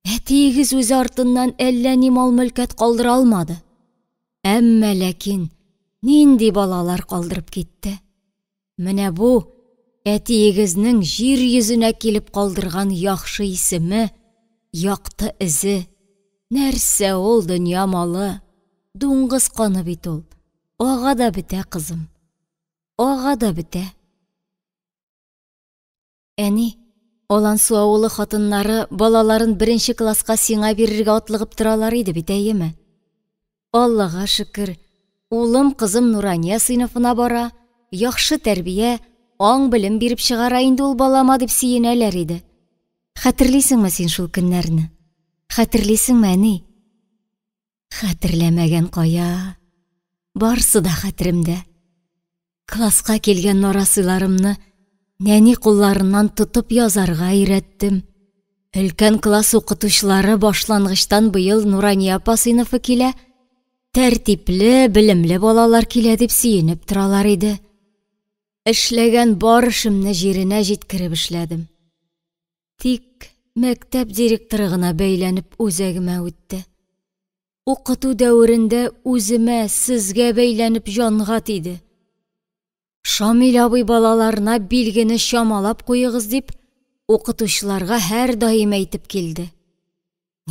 Әтиегез үзе артыннан әллә ни мал-мөлкәт калдыра алмады. Әмма ләкин нинди балалар калдырып китте. Менә бу әтиегезнең җир йөзенә килеп калдырган яхшы исеме, якты эзе. Нәрсә ул дөнья малы? Дуңгыз каны бит ул. Ага да бетә, кызым. Ага да бетә. Әни, Алансу авылы хатыннары балаларын беренче класска сиңа бирергә атлыгып торалар иде бит, әйеме? Аллага шөкер, улым, кызым Нурания сыйныфына бара, яхшы тәрбия, аң-белем биреп чыгара инде ул балама дип сөенәләр иде. Хәтерлисеңме син шул көннәрне? Хәтерлисеңме, әни? Хәтерләмәгән кая? Барсы да хәтеремдә. Класска килгән нарасыйларымны нәни кулларыннан тотып язарга өйрәттем. Өлкән класс укытучылары башлангычтан быел Нурания апа сыйныфы килә, тәртипле, белемле балалар килә дип сөенеп торалар иде. Эшләгән бар эшемне җиренә җиткереп эшләдем. Тик мәктәп директоры гына бәйләнеп үзәгемә үтте. Укыту дәверендә үземә, сезгә бәйләнеп җанга тиде. Шамил абый балаларына билгене чамалап куегыз дип, укытучыларга һәрдаим әйтеп килде.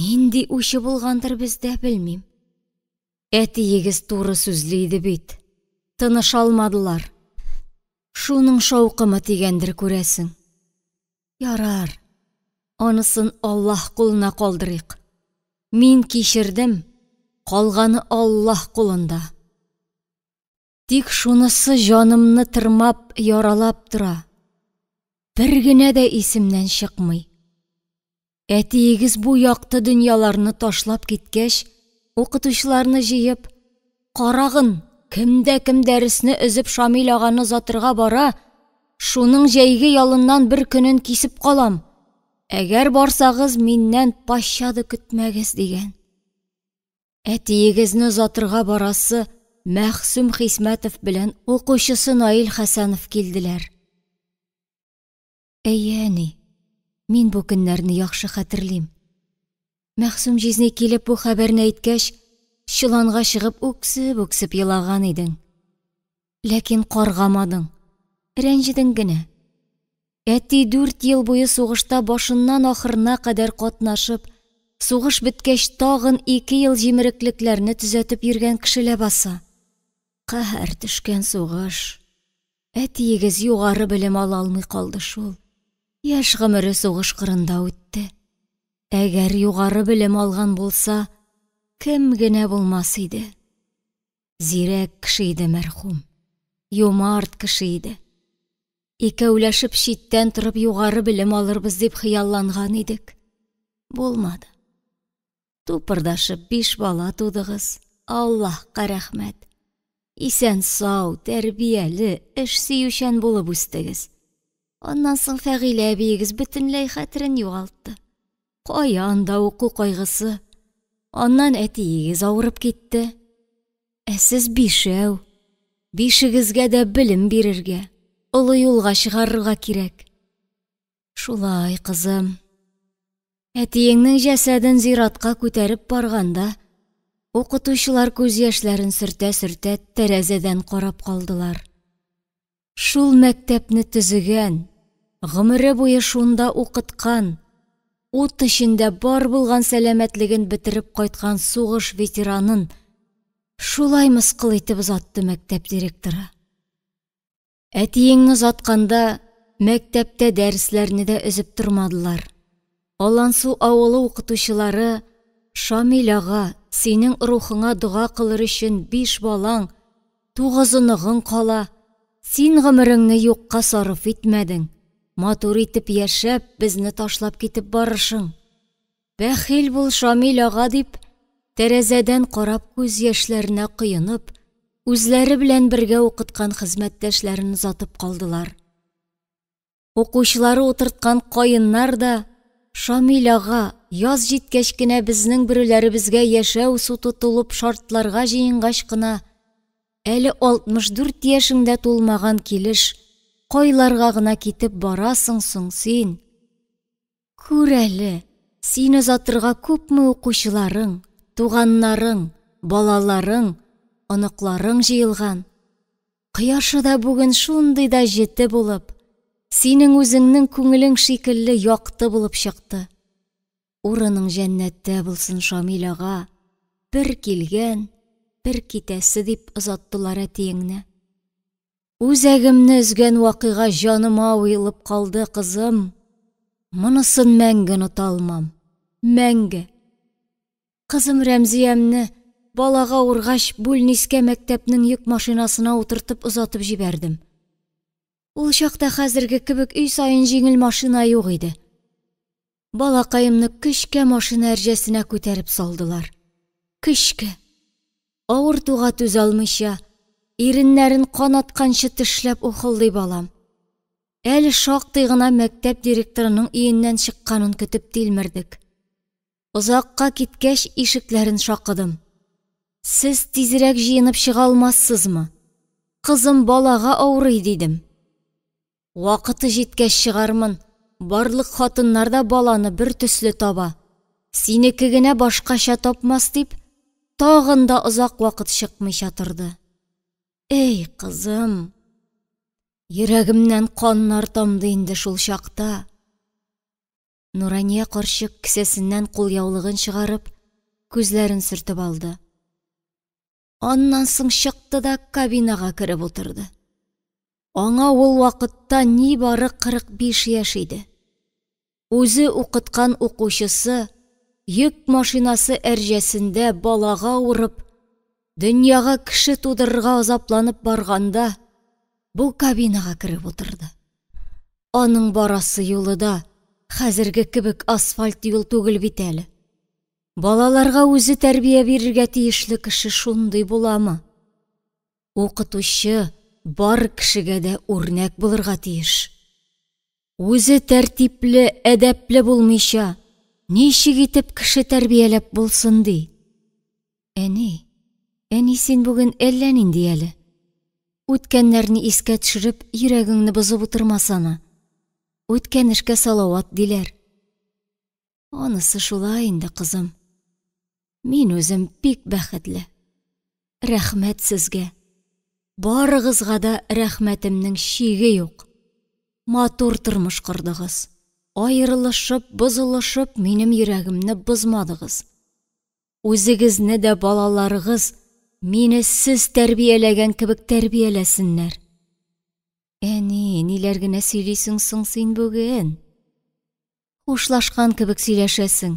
Нинди үче булгандыр бездә, белмим. Әтиегез туры сүзле иде бит. Тыныша алмадылар. Шуның шаукымы тигәндер, күрәсең. Ярар, анысын Аллаһ кулына калдырыйк. Мин кичердем, калганы Аллаһ кулында. Тик шунысы җанымны тырмап, яралап тора. Бер генә дә исемнән чыкмый. Әтиегез бу якты дөньяларны ташлап киткәч, укытучыларны җыеп, карагын, кем дә кем дәресне өзеп Шамил аганы озатырга бара, шуның җәйге ялыннан бер көнен кисеп калам. Әгәр барсагыз, миннән пощада көтмәгез, дигән. Әтиегезне озатырга барасы Мәхсүм Хисмәтов белән укучысы Наил Хәсәнов килделәр. Әйе, әни, мин бу көннәрне яхшы хәтерлим. Мәхсүм җизни килеп бу хәбәрне әйткәч, чоланга чыгып үксеп-үксеп елаган идең. Ләкин каргамадың, рәнҗедең генә. Әти 4 ел буе сугышта башыннан ахырына кадәр катнашып, сугыш беткәч тагын 2 ел җимереклекләрне төзәтеп йөргән кеше ләбаса. Каһәр төшкән сугыш. Әтиегез югары белем ала алмый калды шул. Яшь гомере сугыш кырында үтте. Әгәр югары белем алган булса, кем генә булмас иде. Зирәк кеше иде мәрхүм. Юмарт кеше иде. Икәүләшеп читтән торып югары белем алырбыз дип хыялланган идек. Булмады. Тупырдашып 5 бала тудыгыз. Аллаһка рәхмәт. Исән-сау, тәрбияле, эш сөючән булып үстегез. Аннан соң Фәгыйлә әбиегез бөтенләй хәтерен югалтты. Кая анда уку кайгысы? Аннан әтиегез авырып китте. Ә сез бишәү. Бишегезгә дә белем бирергә, олы юлга чыгарырга кирәк. Шулай, кызым. Әтиеңнең җәсәден зиратка күтәреп барганда, укытучылар күз яшьләрен сөртә-сөртә тәрәзәдән карап калдылар. Шул мәктәпне төзегән, гомере буе шунда укыткан, ут эчендә бар булган сәламәтлеген бетереп кайткан сугыш ветеранын шулай мыскыл итеп озатты мәктәп директоры. Әтиеңне озатканда мәктәптә дәресләрне дә өзеп тормадылар. Алансу авылы укытучылары Шамил ага, синең рухыңа дога кылыр өчен 5 балаң, 9 оныгың кала. Син гомереңне юкка сарыф итмәдең. Матур итеп яшәп, безне ташлап китеп барышың. Бәхил бул, Шамил ага, дип, тәрәзәдән карап күз яшьләренә коенып, үзләре белән бергә укыткан хезмәттәшләрен озатып калдылар. Укучылары утырткан каеннар да Шамил ага, яз җиткәч кенә безнең бөреләребезгә яшәү суты тулып шартларга җыенгач кына, әле 64 яшеңдә тулмаган килеш, кайларга гына китеп барасың соң син? Күр әле, сине озатырга күпме укучыларың, туганнарың, балаларың, оныкларың җыелган. Кояшы да бүген шундый да җете булып, синең үзеңнең күңелең шикелле якты булып чыкты. Урының җәннәттә булсын, Шамил ага. Бер килгән, бер китәсе дип озаттылар әтиеңне. Үзәгемне өзгән вакыйга җаныма уелып калды, кызым. Монысын мәңге оныта алмам. Мәңге. Кызым Рәмзиямне балага ургач, бүлнискә мәктәпнең йөк машинасына утыртып озатып җибәрдем. Ул чакта хәзерге кебек өй саен җиңел машина юк иде. Балакаемны көчкә машина әрҗәсенә күтәреп салдылар. Көчкә. Авыртуга түзә алмыйча, Иреннәрен кан атканчы тешләп ухылдый балам. Әле шактый гына мәктәп директорының өеннән чыкканын көтеп тилмердек. Озакка киткәч, ишекләрен шакыдым. Сез тизрәк җыенып чыга алмассызмы? Кызым балага авырый, дидем. Вакыты җиткәч чыгармын, барлык хатыннар да баланы бер төсле таба. Синеке генә башкача тапмас дип, тагын да озак вакыт чыкмыйча торды. Эй, кызым! Йөрәгемнән каннар тамды инде шул чакта. Нурания карчык кесәсеннән кулъяулыгын чыгарып, күзләрен сөртеп алды. Аннан соң чыкты да кабинага кереп утырды. Аңа ул вакытта нибары 45 яшь иде. Үзе укыткан укучысы йөк машинасы әрҗәсендә балага авырып, дөньяга кеше тудырырга азапланып барганда, бу кабинага кереп утырды. Аның барасы юлы да хәзерге кебек асфальт юл түгел бит әле. Балаларга үзе тәрбия бирергә тиешле кеше шундый буламы? Укытучы бар кешегә дә үрнәк булырга тиеш. Үзе тәртипле, әдәпле булмыйча, ничек итеп кеше тәрбияләп булсын ди? Әни, әни, син бүген әллә нинди әле. Үткәннәрне искә төшереп, йөрәгеңне бозып утырмасана. Үткән эшкә салават диләр. Анысы шулай инде, кызым. Мин үзем бик бәхетле. Рәхмәт сезгә. Барыгызга да рәхмәтемнең чиге юк. Матур тормыш кордыгыз. Аерылышып, бозылышып, минем йөрәгемне бозмадыгыз. Үзегезне дә балаларыгыз мине сез тәрбияләгән кебек тәрбияләсеннәр. Әни, ниләр генә сөйлисең соң син бүген? Хушлашкан кебек сөйләшәсең.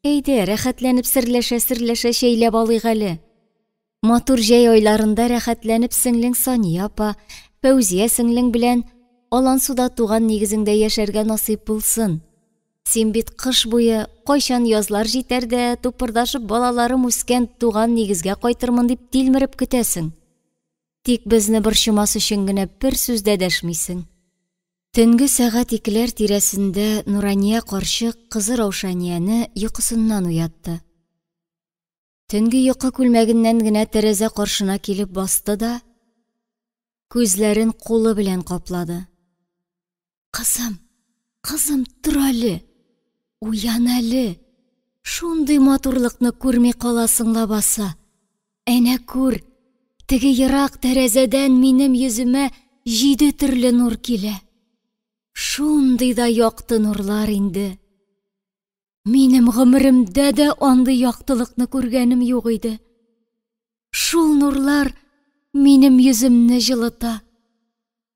Әйдә, рәхәтләнеп серләшә-серләшә чәйләп алыйк әле. Матур җәй айларында рәхәтләнеп сеңлең Сания апа, Фәүзия сеңлең белән Алансуда туган нигезеңдә яшәргә насыйп булсын. Син бит кыш буе, кайчан язлар җитәр дә, тупырдашып балаларым үскән туган нигезгә кайтырмын дип тилмереп көтәсең. Тик безне борчымас өчен генә бер сүз дә дәшмисең. Төнге сәгать икеләр тирәсендә Нурания карчык кызы Раушанияне йокысыннан уятты. Төнге йокы күлмәгеннән генә тәрәзә каршына килеп басты да, күзләрен кулы белән каплады. Кызым, кызым, тор әле, уян әле. Шундый матурлыкны күрми каласың лабаса. Әнә күр, теге ерак тәрәзәдән минем йөземә җиде төрле нур килә. Шундый да якты нурлар инде. Минем гомеремдә дә андый яктылыкны күргәнем юк иде. Шул нурлар минем йөземне җылыта.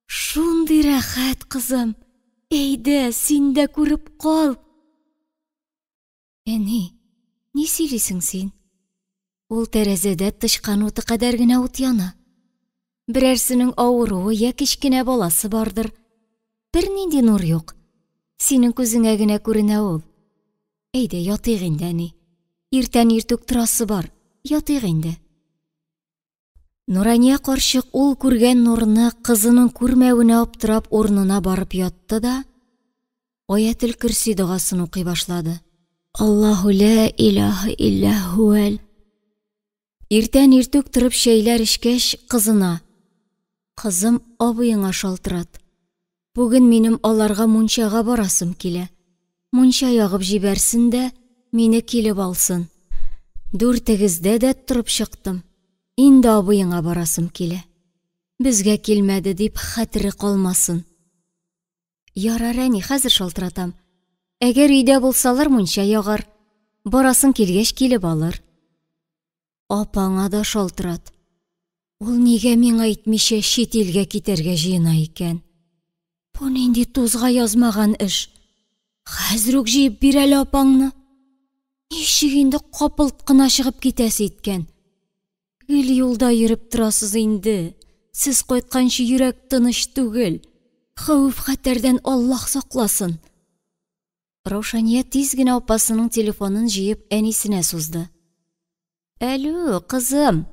Шундый рәхәт, кызым. Әйдә, син дә күреп кал. Әни, ни сөйлисең син? Ул тәрәзәдә тычкан уты кадәр генә ут яна. Берәрсенең авыруы я кечкенә баласы бардыр. Бернинди нур юк. Синең күзеңә генә күренә ул. Әйдә, ятыйк инде, әни. Иртән иртүк торасы бар. Ятыйк инде. Нурания карчык ул күргән нурны кызының күрмәвенә аптырап урынына барып ятты да, Аятел Көрси догасын укый башлады. Аллаһу ла илаһа илля һуәл. Иртән иртүк торып чәйләр эчкәч, кызына: "Кызым, абыеңа шалтырат. Бүген минем аларга мунчага барасым килә. Мунча ягып җибәрсен дә, мине килеп алсын. Дүртегездә дә торып чыктым. Инде абыеңа барасым килә. Безгә килмәде дип хәтере калмасын. Ярар, әни, хәзер шалтыратам. Әгәр өйдә булсалар, мунча ягар. Барасың килгәч, килеп алыр. Апаңа да шалтырат. Ул нигә миңа әйтмичә чит илгә китәргә җыена икән? Бу нинди тузга язмаган эш? Хәзер үк җыеп бир әле апаңны. Ничек инде капылт кына чыгып китәсе иткән? Гел юлда йөреп торасыз инде. Сез кайтканчы йөрәк тыныч түгел. Хәвеф-хәтәрдән Аллаһ сакласын. Раушания тиз генә апасының телефонын җыеп әнисенә сузды. Әлү, кызым,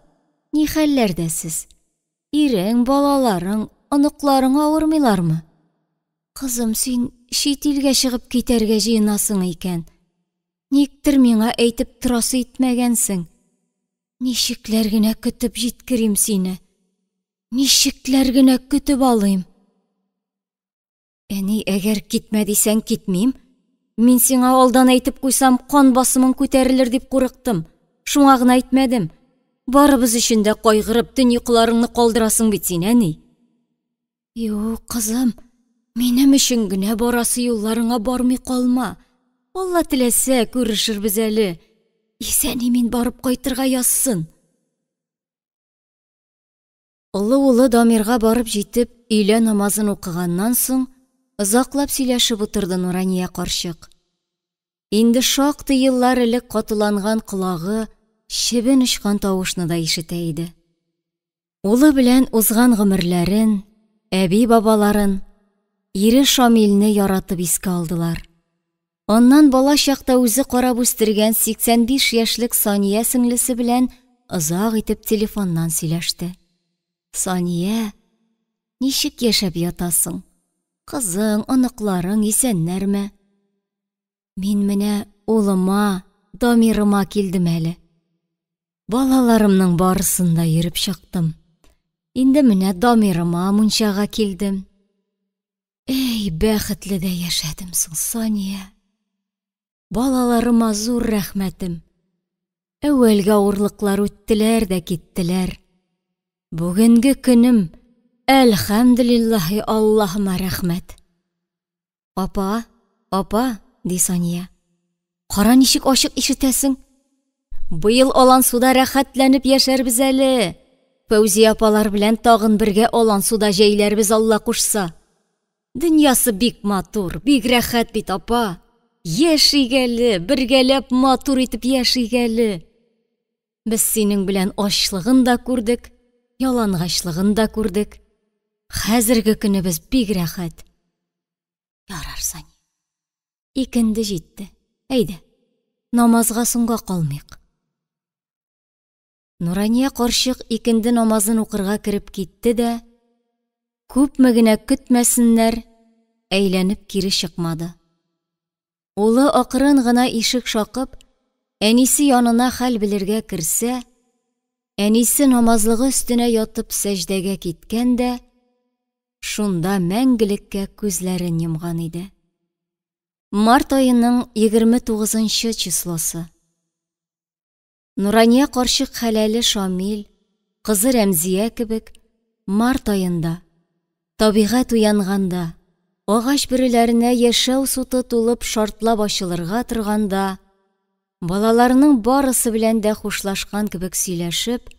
ни хәлләрдә сез? Ирең, балаларың, оныкларың авырмыйлармы? Кызым, син чит илгә чыгып китәргә җыенасың икән. Никтер миңа әйтеп торасы итмәгәнсең. Ничекләр генә көтеп җиткерим сине? Ничекләр генә көтеп алыйм? Әни, әгәр китмә дисәң, китмим. Мин сиңа алдан әйтеп куйсам, кан басымың күтәрелер дип курыктым. Шуңа гына әйтмәдем. Барыбыз өчен дә кайгырып, төн йокыларыңны калдырасың бит син, әни. Юк, кызым, минем өчен генә барасы юлларыңа бармый калма. Алла теләсә, күрешербез әле. Исән-имин барып кайтырга язсын. Олы улы Дамирга барып җитеп, өйлә намазын укыганнан соң, озаклап сөйләшеп утырды Нурания карчык. Инде шактый еллар элек катыланган колагы чебен очкан тавышны да ишетә иде. Улы белән узган гомерләрен, әби-бабаларын, ире Шамилне яратып искә алдылар. Аннан бала чакта үзе карап үстергән 85 яшьлек Сания сеңлесе белән озак итеп телефоннан сөйләште. Сания, ничек яшәп ятасың? Кызың, оныкларың исәннәрме? Мин менә улыма, Дамирыма килдем әле. Балаларымның барысын да йөреп чыктым. Инде менә Дамирыма мунчага килдем. Эй, бәхетле дә яшәдем соң, Сания. Балаларыма зур рәхмәтем. Әүвәлге авырлыклар үттеләр дә киттеләр. Бүгенге көнем, әлхәмдүлиллаһи, Аллаһыма рәхмәт. Апа, апа, ди Сания. Кара ничек ачык ишетәсең? Быел Алансуда рәхәтләнеп яшәрбез әле. Фәүзия апалар белән тагын бергә Алансуда җәйләрбез, Алла кушса. Дөньясы бик матур, бик рәхәт бит, апа. Яшик әле, бергәләп матур итеп яшик әле. Без синең белән ачлыгын да күрдек, ялангачлыгын да күрдек. Хәзерге көнебез бик рәхәт. Ярар, Сания. Икенде җитте. Әйдә, намазга соңга калмыйк. Нурания карчык икенде намазын укырга кереп китте дә, күпме генә көтмәсеннәр, әйләнеп кире чыкмады. Улы акрын гына ишек шакып, әнисе янына хәл белергә керсә, әнисе намазлыгы өстенә ятып сәҗдәгә киткән дә, шунда мәңгелеккә күзләрен йомган иде. Март аеның 29 нчы числосы. Нурания карчык хәләле Шамил, кызы Рәмзия кебек, март аенда, табигать уянганда, агач бөреләренә яшәү суты тулып шартлап ачылырга торганда, балаларының барысы белән дә хушлашкан кебек сөйләшеп,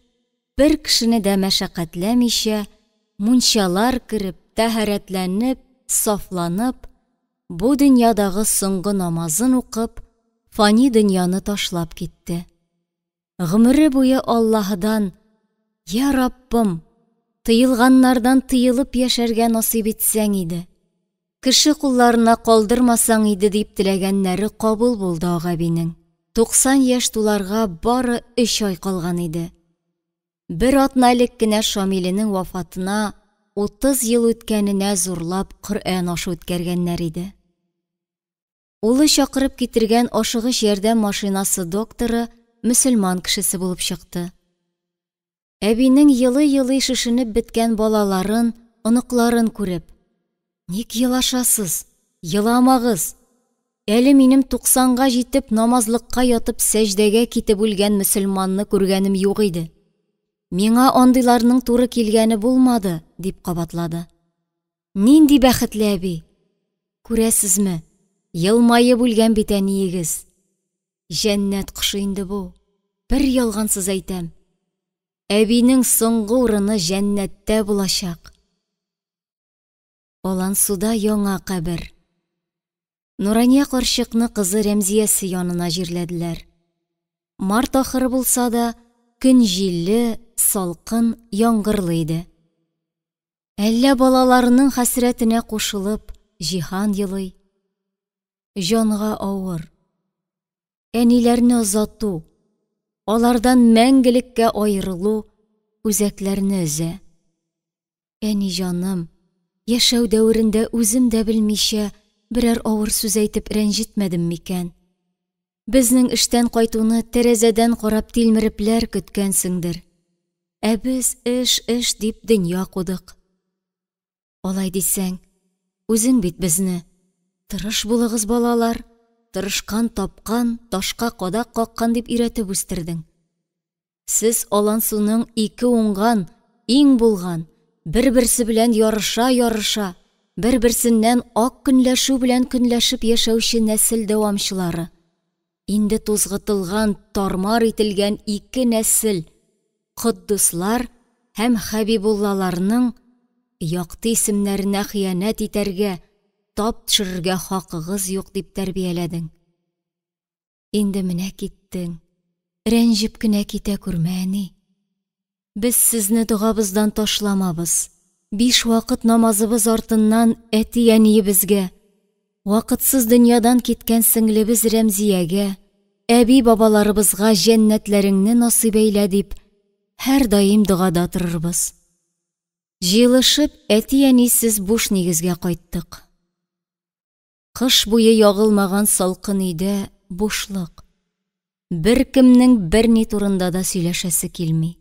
бер кешене дә мәшәкатьләмичә, мунчалар кереп, тәһарәтләнеп, сафланып, бу дөньядагы соңгы намазын укып, фани дөньяны ташлап китте. Гомере буе Аллаһыдан, Я Раббым, тыелганнардан тыелып яшәргә насыйп итсәң иде, кеше кулларына калдырмасаң иде дип теләгәннәре кабул булды Агабинең. 90 яшь туларга бары өч ай калган иде. Бер атна элек кенә Шамиленең вафатына 30 ел үткәненә зурлап Коръән ашы үткәргәннәр иде. Улы чакырып китергән ашыгыч ярдәм машинасы докторы мөселман кешесе булып чыкты. Әбинең елый-елый шешенеп беткән балаларын, оныкларын күреп, Ник елашасыз? Еламагыз! Әле минем туксанга җитеп намазлыкка ятып сәҗдәгә китеп үлгән мөселманны күргәнем юк иде. Миңа андыйларның туры килгәне булмады, дип кабатлады. Нинди бәхетле әби! Күрәсезме, елмаеп үлгән бит әниегез. Җәннәт кошы инде бу. Бер ялгансыз әйтәм. Әбинең соңгы урыны җәннәттә булачак. Алансуда яңа кабер. Нурания карчыкны кызы Рәмзиясе янына җирләделәр. Март ахыры булса да, көн җилле, салкын, яңгырлы иде. Әллә балаларының хәсрәтенә кушылып, җиһан елый. Җанга авыр. Әниләрне озату, алардан мәңгелеккә аерылу үзәкләрне өзә. Әни җаным, яшәү дәверендә үзем дә белмичә берәр авыр сүз әйтеп рәнҗетмәдем микән? Безнең эштән кайтуны тәрәзәдән карап тилмерепләр көткәнсеңдер. Ә без эш, эш дип дөнья кудык. Алай дисәң, үзең бит безне: Тырыш булыгыз, балалар, тырышкан тапкан, ташка кадак каккан дип өйрәтеп үстердең. Сез Алансуның ике уңган, иң булган, бер-берсе белән ярыша-ярыша, бер-берсеннән ак көнләшү белән көнләшеп яшәүче нәсел дәвамчылары. Инде тузгытылган, тармар ителгән ике нәсел, Котдуслар һәм Хәбибуллаларның якты исемнәренә хыянәт итәргә, тап төшерергә хакыгыз юк дип тәрбияләдең. Инде менә киттең. Рәнҗеп кенә китә күрмә, әни. Без сезне догабыздан ташламабыз. Биш вакыт намазыбыз артыннан әти-әниебезгә, вакытсыз дөньядан киткән сеңлебез Рәмзиягә, әби-бабаларыбызга җәннәтләреңне насыйп әйлә дип, һәрдаим догада торырбыз. Җыелышып, әти-әнисез буш нигезгә кайттык. Кыш буе ягылмаган салкын өйдә бушлык. Беркемнең берни турында да сөйләшәсе килми.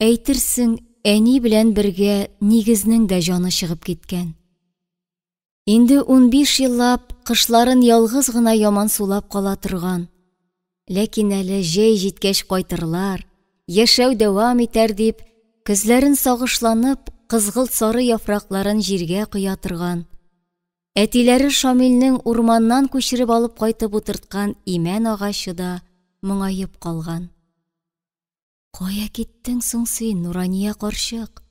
Әйтерсең, әни белән бергә нигезнең дә җаны чыгып киткән. Инде 15 еллап кышларын ялгыз гына ямансулап кала торган. Ләкин әле җәй җиткәч кайтырлар, яшәү дәвам итәр дип, көзләрен сагышланып, кызгылт сары яфракларын җиргә коя торган. Әтиләре Шамилнең урманнан күчереп алып кайтып утырткан имән агачы да моңаеп калган. Кая киттең соң син, Нурания карчык?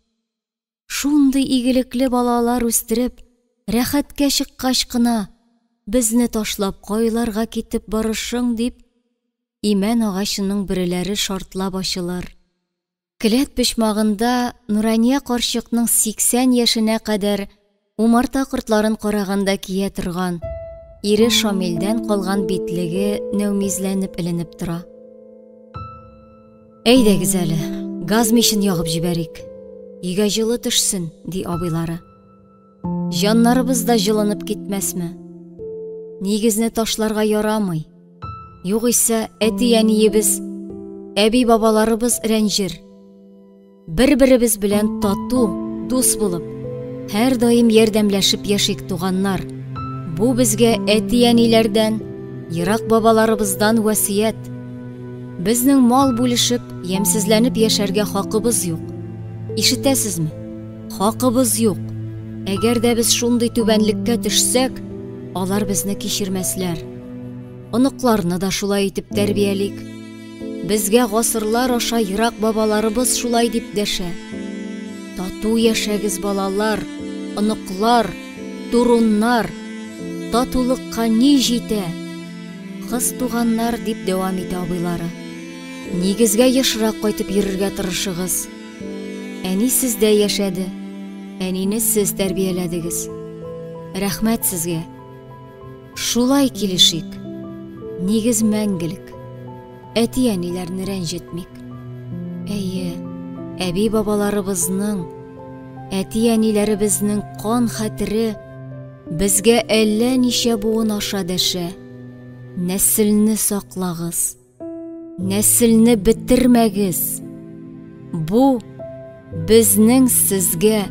Шундый игелекле балалар үстереп, рәхәткә чыккач кына, безне ташлап кайларга китеп барышың, дип, имән агачының бөреләре шартлап ачылыр. Келәт почмагында Нурания карчыкның 80 яшенә кадәр умарта кортларын караганда кия торган, ире Шамилдән калган битлеге нәүмизләнеп эленеп тора. Әйдәгез әле, газ мичен ягып җибәрик. Өйгә җылы төшсен, ди абыйлары. Җаннарыбыз да җылынып китмәсме? Нигезне ташларга ярамый. Югыйсә, әти-әниебез, әби-бабаларыбыз рәнҗер. Бер-беребез белән тату, дус булып, һәрдаим ярдәмләшеп яшик, туганнар. Бу безгә әти-әниләрдән, ерак бабаларыбыздан васыять. Безнең мал бүлешеп, ямьсезләнеп яшәргә хакыбыз юк. Ишетәсезме? Хакыбыз юк. Әгәр дә без шундый түбәнлеккә төшсәк, алар безне кичермәсләр. Оныкларны да шулай итеп тәрбиялик. Безгә гасырлар аша ерак бабаларыбыз шулай дип дәшә. Тату яшәгез, балалар, оныклар, туруннар. Татулыкка ни җитә? Кыз туганнар, дип дәвам итә абыйлары. Нигезгә ешрак кайтып йөрергә тырышыгыз. Әни сездә яшәде. Әнине сез тәрбияләдегез. Рәхмәт сезгә. Шулай килешик. Нигез мәңгелек. Әти-әниләрне рәнҗетмик. Әйе, әби-бабаларыбызның, әти-әниләребезнең кан хәтере безгә әллә ничә буын аша дәшә. Нәселне саклагыз. Нәселне бетермәгез. Бу безнең сезгә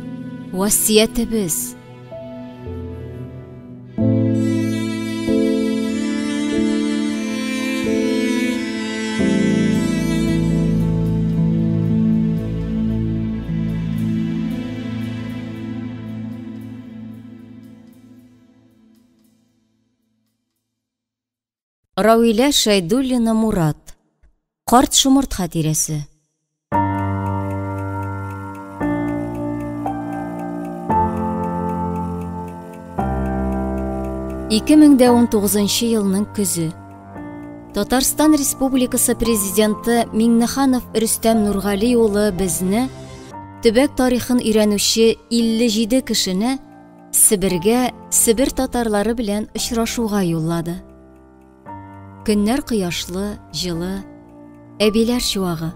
васыятебез. Равилә Шәйдуллина Мурат. Карт шомырт хатирәсе. 2019 елның көзе. Татарстан Республикасы Президенты Миңнеханов Рөстәм Нургали улы безне, төбәк тарихын өйрәнүче 57 кешене Себергә Себер татарлары белән очрашуга юллады. Көннәр кояшлы, җылы, әбиләр чуагы.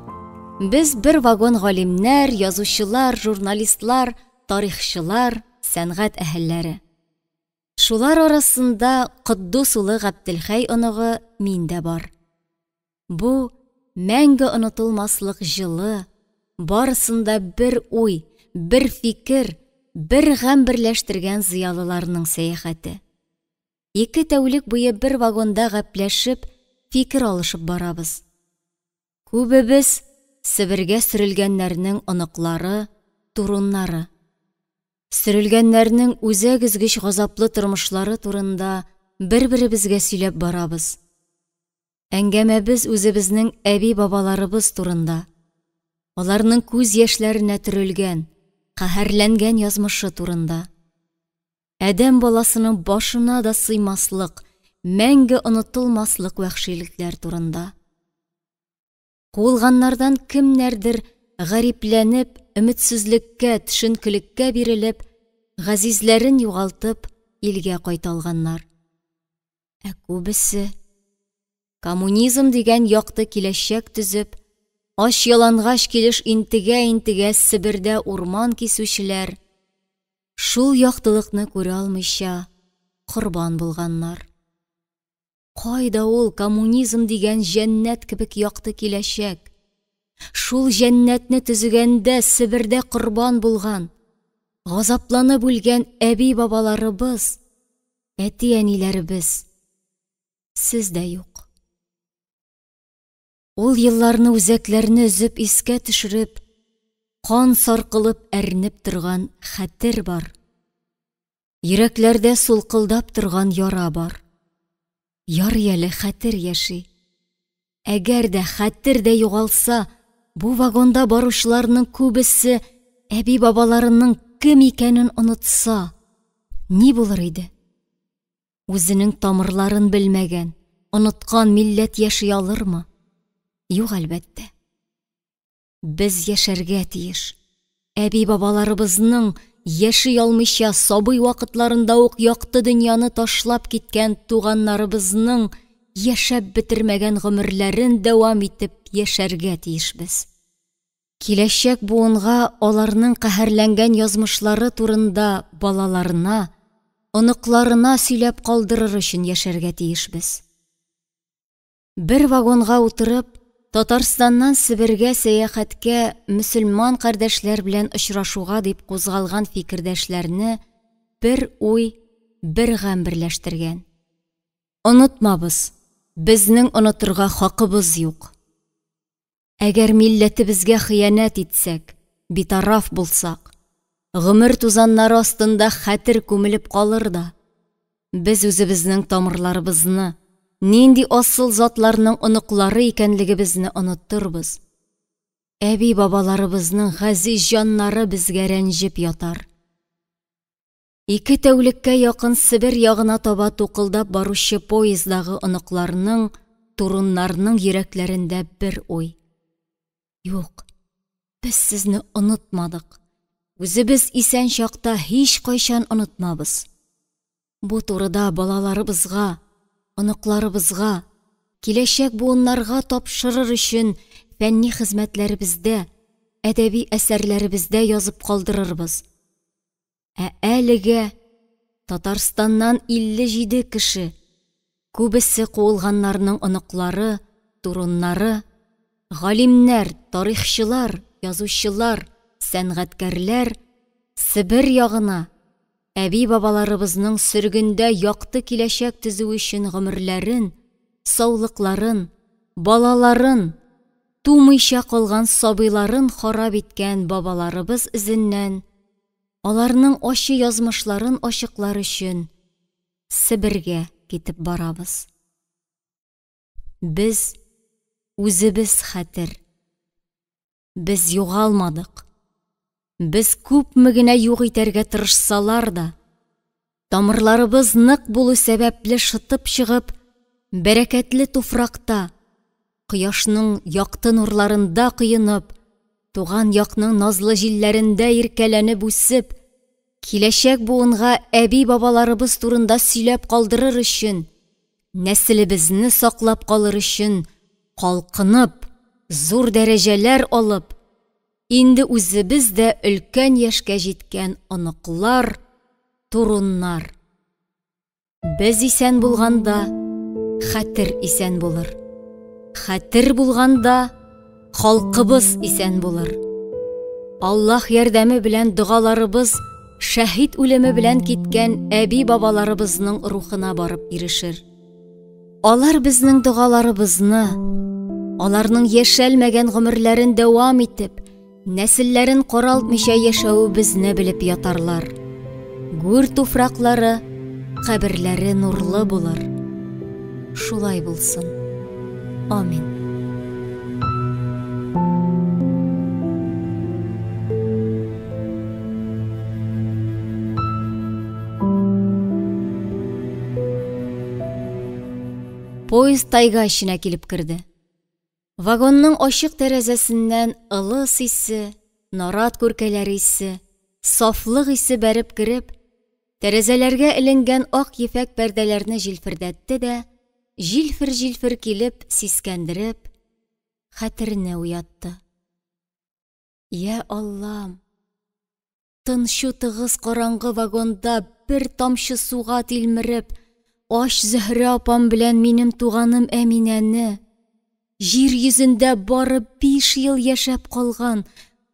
Без бер вагон галимнәр, язучылар, журналистлар, тарихчылар, сәнгать әһелләре. Шулар арасында Котдус улы Габделхәй оныгы мин дә бар. Бу мәңге онытылмаслык җылы, барысын да бер уй, бер фикер, бер гамь берләштергән зыялыларның сәяхәте. Ике тәүлек буе бер вагонда гәпләшеп, фикер алышып барабыз. Күбебез Себергә сөрелгәннәрнең оныклары, туруннары. Сөрелгәннәрнең үзәк өзгеч газаплы тормышлары турында бер-беребезгә сөйләп барабыз. Әңгәмәбез үзебезнең әби-бабаларыбыз турында, аларның күз яшьләренә төрелгән, каһәрләнгән язмышы турында. Адәм баласының башына да сыймаслык, мәңге онытылмаслык вәхшилекләр турында. Куылганнардан кемнәрдер гарипләнеп, өметсезлеккә, төшенкелеккә бирелеп, газизләрен югалтып, илгә кайта алганнар. Ә күбесе коммунизм дигән якты киләчәк төзеп, ач-ялангач килеш интегә-интегә Себердә урман кисүчеләр, шул яктылыкны күрә алмыйча, корбан булганнар. Кайда ул коммунизм дигән җәннәт кебек якты киләчәк? Шул җәннәтне төзегәндә Себердә корбан булган, газапланып үлгән әби-бабаларыбыз, әти-әниләребез, сез дә юк. Ул елларны үзәкләрне өзеп искә төшереп, кан саркылып әрнеп торган хәтер бар. Йөрәкләрдә сулкылдап торган яра бар. Ярый әле хәтер яши. Әгәр дә хәтер дә югалса, бу вагонда баручыларның күбесе әби-бабаларының кем икәнен онытса, ни булыр иде? Үзенең тамырларын белмәгән, оныткан милләт яши алырмы? Юк, әлбәттә. Без яшәргә тиеш. Әби-бабаларыбызның яши алмыйча сабый вакытларында ук якты дөньяны ташлап киткән туганнарыбызның яшәп бетермәгән гомерләрен дәвам итеп яшәргә тиешбез. Киләчәк буынга аларның каһәрләнгән язмышлары турында балаларына, оныкларына сөйләп калдырыр өчен яшәргә тиешбез. Бер вагонга утырып, Татарстаннан Себергә сәяхәткә мөселман кардәшләр белән очрашуга дип кузгалган фикердәшләрне бер уй, бер гамь берләштергән. Онытмабыз, безнең онытырга хакыбыз юк. Әгәр милләтебезгә хыянәт итсәк, битараф булсак, гомер тузаннары астында хәтер күмелеп калыр да, без үзебезнең тамырларыбызны, нинди асыл затларның оныклары икәнлегебезне онытырбыз. Әби-бабаларыбызның газиз җаннары безгә рәнҗеп ятар. Ике тәүлеккә якын Себер ягына таба тукылдап баручы поезддагы оныкларның, туруннарның йөрәкләрендә бер уй. Юк, без сезне онытмадык. Үзебез исән чакта һичкайчан онытмабыз. Бу турыда балаларыбызга, оныкларыбызга, киләчәк буыннарга тапшырыр өчен фәнни хезмәтләребездә, әдәби әсәрләребездә язып калдырырбыз. Ә әлегә Татарстаннан 57 кеше, күбесе куылганнарның оныклары, туруннары, галимнәр, тарихчылар, язучылар, сәнгатькәрләр Себер ягына, әби-бабаларыбызның сөргендә якты киләчәк төзү өчен гомерләрен, саулыкларын, балаларын, тумыйча калган сабыйларын харап иткән бабаларыбыз эзеннән, аларның ачы язмышларын ачыклар өчен Себергә китеп барабыз. Без үзебез хәтер. Без югалмадык. Без күпме генә юк итәргә тырышсалар да, тамырларыбыз нык булу сәбәпле шытып чыгып, бәрәкәтле туфракта, кояшның якты нурларында коенып, туган якның назлы җилләрендә иркәләнеп үсеп, киләчәк буынга әби-бабаларыбыз турында сөйләп калдырыр өчен, нәселебезне саклап калыр өчен калкынып, зур дәрәҗәләр алып, инде үзебез дә өлкән яшькә җиткән оныклар, туруннар. Без исән булганда, хәтер исән булыр. Хәтер булганда, халкыбыз исән булыр. Аллаһ ярдәме белән догаларыбыз шәһит үлеме белән киткән әби-бабаларыбызның рухына барып ирешер. Алар безнең догаларыбызны, аларның яшәлмәгән гомерләрен дәвам итеп, нәселләрен каралтмыйча яшәвебезне белеп ятарлар. Гүр туфраклары, каберләре нурлы булыр. Шулай булсын. Амин. Поезд тайга эченә килеп керде. Вагонның ачык тәрәзәсеннән ылыс исе, нарат күркәләре исе, сафлык исе бәреп кереп, тәрәзәләргә эленгән ак ефәк пәрдәләрне җилфердәтте дә, җилфер-җилфер килеп, сискәндереп, хәтерне уятты. Йә Аллам! Тынчу тыгыз караңгы вагонда бер тамчы суга тилмереп, ач Зөһрә апам белән минем туганым Әминәне, җир йөзендә бары 5 ел яшәп калган,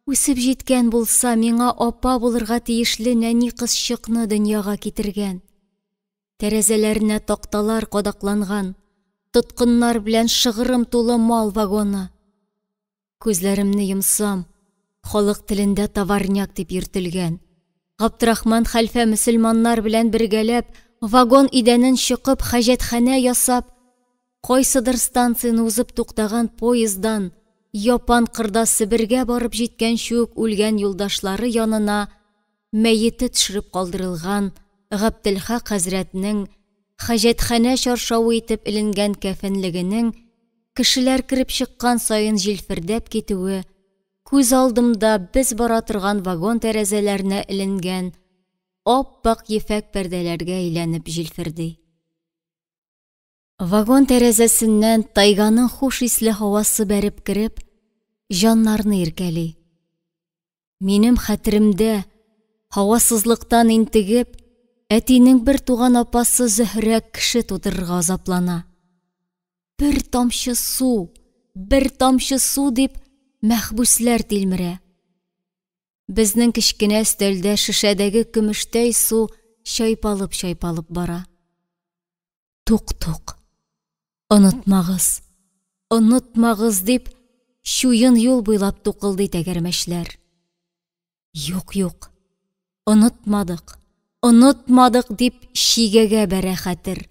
үсеп җиткән булса, миңа апа булырга тиешле нәни кызчыкны дөньяга китергән. Тәрәзәләренә такталар кадакланган, тоткыннар белән шыгрым тулы мал вагоны. Күзләремне йомсам, халык телендә товарняк дип йөртелгән. Габдрахман хәлфә мөселманнар белән бергәләп вагон идәнен чокып хаҗәтханә ясап, кайсыдыр станцияне узып туктаган поезддан япан кырда Себергә барып җиткәнче үк үлгән юлдашлары янына мәете төшереп калдырылган Габделхак хәзрәтнең хаҗәтханә чаршавы итеп эленгән кәфенлегенең кешеләр кереп чыккан саен җилфердәп китүе күз алдымда без бара торган вагон тәрәзәләренә эленгән ап-ак ефәк пәрдәләргә әйләнеп җилферди. Вагон тәрәзәсеннән тайганың хуш исле һавасы бәреп кереп, җаннарны иркәли. Минем хәтеремдә, һавасызлыктан интегеп, әтинең бер туган апасы Зөһрә кеше тудырырга азаплана. Бер тамчы су, бер тамчы су дип мәхбүсләр тилмерә. Безнең кечкенә өстәлдә шешәдәге көмештәй су чайпалып-чайпалып бара. Тук-тук. Онытмагыз, онытмагыз дип, чуен юл буйлап тукылдый тәгәрмәчләр. Юк-юк, онытмадык, онытмадык дип чигәгә бәрә хәтер.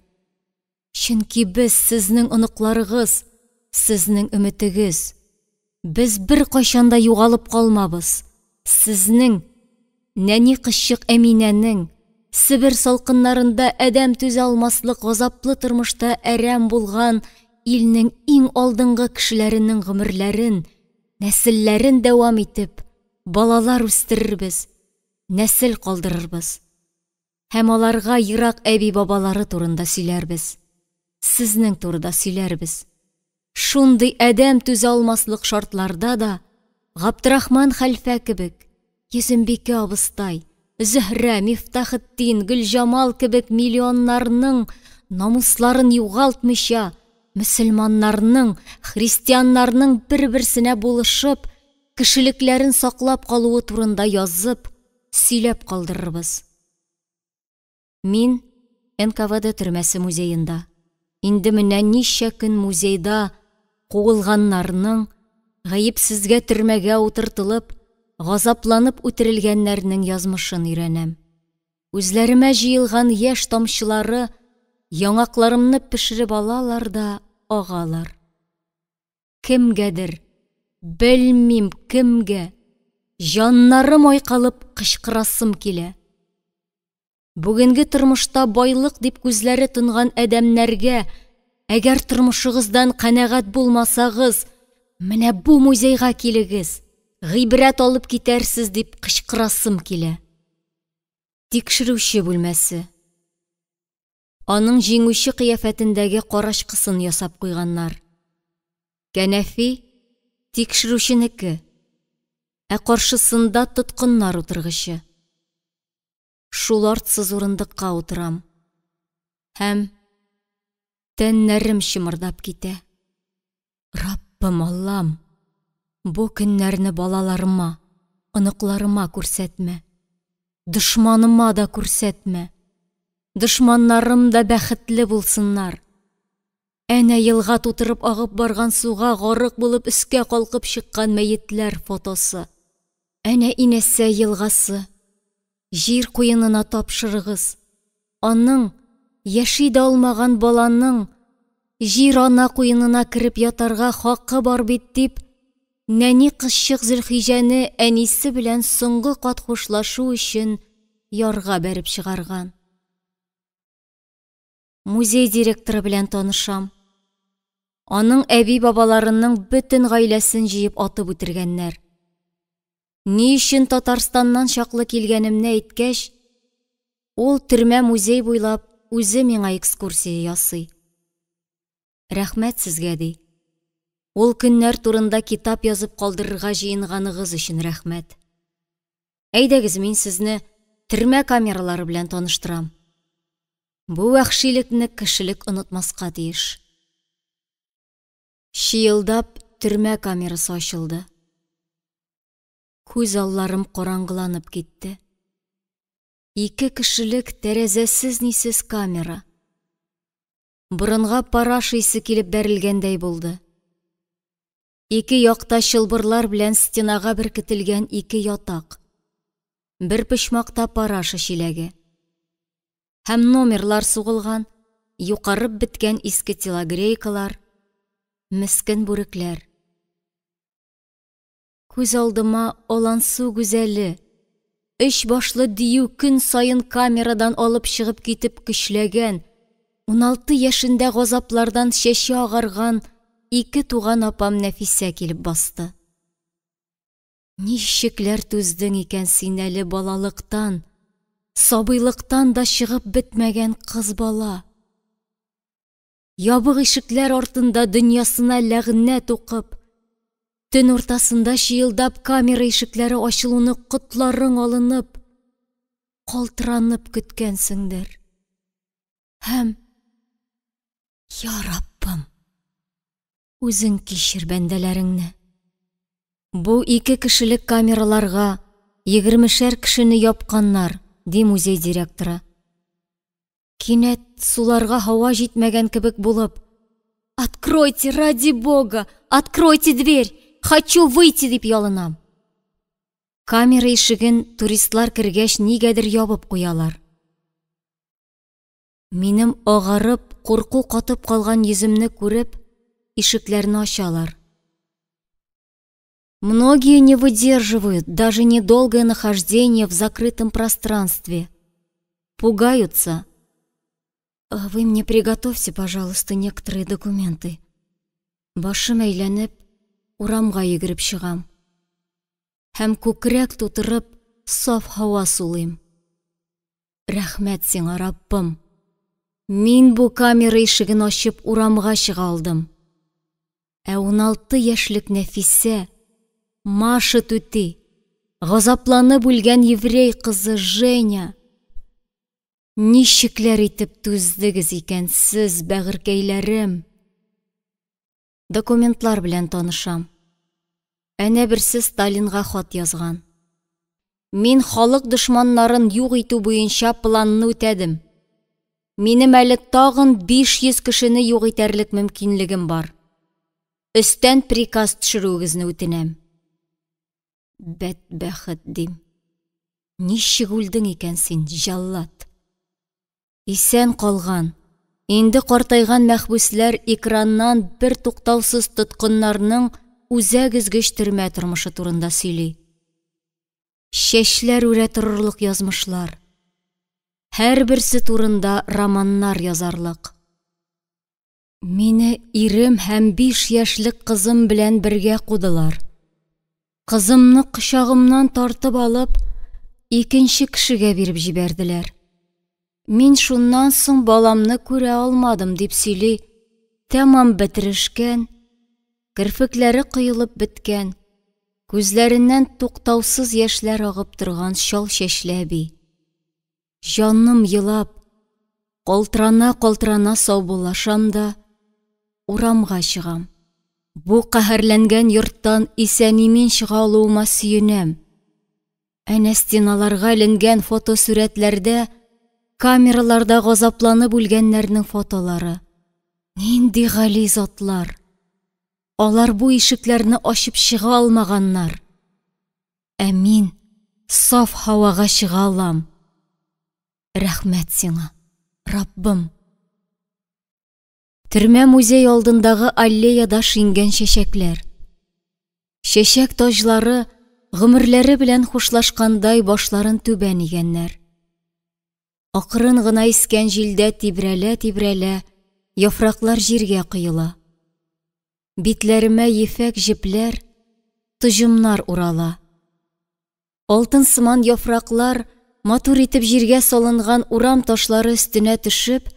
Чөнки без сезнең оныкларыгыз, сезнең өметегез. Без беркайчан да югалып калмабыз. Сезнең, нәни кызчык Әминәнең, Себер салкыннарында адәм түзә алмаслык газаплы тормышта әрәм булган илнең иң алдынгы кешеләренең гомерләрен, нәселләрен дәвам итеп, балалар үстерербез, нәсел калдырырбыз. Һәм аларга ерак әби-бабалары турында сөйләрбез. Сезнең турыда сөйләрбез. Шундый адәм түзә алмаслык шартларда да Габдрахман хәлфә кебек, Йөзембикә абыстай, Зөһрә, Мифтахетдин, Гөлҗамал кебек миллионнарның намусларын югалтмыйча, мөселманнарның, христианнарның бер-берсенә булышып, кешелекләрен саклап калуы турында язып, сөйләп калдырырбыз. Мин НКВД төрмәсе музеенда. Инде менә ничә көн музейда куылганнарның, гаепсезгә төрмәгә утыртылып, газапланып үтерелгәннәрнең язмышын өйрәнәм. Күзләремә җыелган яшь тамчылары яңакларымны пешереп алалар да агалар. Кемгәдер, белмим кемгә, җаннарым айкалып кычкырасым килә. Бүгенге тормышта байлык дип күзләре тонган адәмнәргә, әгәр тормышыгыздан канәгать булмасагыз, менә бу музейга килегез, гыйбрәт алып китәрсез дип кычкырасым килә. Тикшерүче бүлмәсе. Аның җиңүче кыяфәтендәге карачкысын ясап куйганнар. Кәнәфи, тикшерүченеке, ә каршысында тоткыннар утыргычы. Шул артсыз урындыкка утырам. Һәм тәннәрем чымырдап китә. Раббым Аллам, бу көннәрне балаларыма, оныкларыма күрсәтмә. Дошманыма да күрсәтмә. Дошманнарым да бәхетле булсыннар. Әнә елга тутырып агып барган суга гарык булып өскә калкып чыккан мәетләр фотосы. Әнә Инәсә елгасы. Җир куенына тапшырыгыз. Аның, яши дә алмаган баланың, җир-ана куенына кереп ятарга хакы бар бит, дип, нәни кызчык Зөлхиҗәне әнисе белән соңгы кат хушлашу өчен ярга бәреп чыгарган. Музей директоры белән танышам. Аның әби-бабаларының бөтен гаиләсен җыеп атып үтергәннәр. Ни өчен Татарстаннан чаклы килгәнемне әйткәч, ул төрмә-музей буйлап үзе миңа экскурсия ясый. Рәхмәт сезгә, ди. Ул көннәр турында китап язып калдырырга җыенганыгыз өчен рәхмәт. Әйдәгез, мин сезне төрмә камералары белән таныштырам. Бу вәхшилекне кешелек онытмаска тиеш. Чыелдап төрмә камерасы ачылды. Күз алларым караңгыланып китте. Ике кешелек тәрәзәсез-нисез камера. Борынга параша исе килеп бәрелгәндәй булды. Ике якта чылбырлар белән стенага беркетелгән ике ятак. Бер почмакта параша чиләге. Һәм номерлар сугылган, юкарып беткән иске телогрейкалар, мескен бүрекләр. Күз алдыма Алансу гүзәле, өч башлы дию көн саен камерадан алып чыгып китеп көчләгән, 16 яшендә газаплардан чәче агарган ике туган апам Нәфисә килеп басты. Ничекләр түздең икән син әле балалыктан, сабыйлыктан да чыгып бетмәгән кыз бала? Ябык ишекләр артында дөньясына ләгънәт укып, төн уртасында чыелдап камера ишекләре ачылуны котларың алынып, калтыранып көткәнсеңдер. Һәм, я Раббым, үзең кичер бәндәләреңне. Бу ике кешелек камераларга 20-шәр кешене япканнар, ди музей директоры. Кинәт суларга һава җитмәгән кебек булып, «Откройте, ради бога! Откройте дверь! Хочу выйти!» дип ялынам. Камера ишеген туристлар кергәч нигәдер ябып куялар. Минем агарып, курку катып калган йөземне күреп, ишекләрне ачалар. Многие не выдерживают даже недолгое нахождение в закрытом пространстве. Пугаются. Вы мне приготовьте, пожалуйста, некоторые документы. Башым әйләнеп, урамга йөгереп чыгам. Һәм күкрәк тутырып, саф һава сулыйм. Рәхмәт сиңа, Раббым. Мин бу камера ишеген ачып урамга чыга алдым. Ә 16 яшьлек Нәфисә, Маша түти, газапланып үлгән еврей кызы Женя. Ничекләр итеп түздегез икән сез, бәгырькәйләрем? Документлар белән танышам. Әнә берсе Сталинга хат язган. Мин халык дошманнарын юк итү буенча планны үтәдем. Минем әле тагын 500 кешене юк итәрлек мөмкинлегем бар. Өстән приказ төшерүегезне үтенәм. Бәдбәхет дим. Ничек үлдең икән син, җаллат? Исән калган, инде картайган мәхбүсләр экраннан бер туктаусыз тоткыннарның үзәк өзгеч төрмә тормышы турында сөйли. Чәчләр үрә торырлык язмышлар. Һәрберсе турында романнар язарлык. Мине ирем һәм 5 яшьлек кызым белән бергә кудылар. Кызымны кочагымнан тартып алып, икенче кешегә биреп җибәрделәр. Мин шуннан соң баламны күрә алмадым, дип сөйли тәмам бетерешкән, Керфекләре коелып беткән, күзләреннән туктаусыз яшьләр агып торган чал чәчле әби. Җаным елап, калтырана-калтырана саубуллашам да, урамга чыгам. Бу каһәрләнгән йорттан исән-имин чыга алуыма сөенәм. Әнә стеналарга эленгән фотосурәтләрдә камераларда газапланып үлгәннәрнең фотолары. Нинди гали затлар! Алар бу ишекләрне ачып чыга алмаганнар. Ә мин саф һавага чыга алам. Рәхмәт сиңа, Раббым. Төрмә музей алдындагы аллеяда шиңгән чәчәкләр. Чәчәк таҗлары гомерләре белән хушлашкандай башларын түбән игәннәр. Акрын гына искән җилдә тибрәлә-тибрәлә, яфраклар җиргә коела. Битләремә ефәк җепләр, тоҗымнар урала. Алтын сыман яфраклар матур итеп җиргә салынган урам ташлары өстенә төшеп,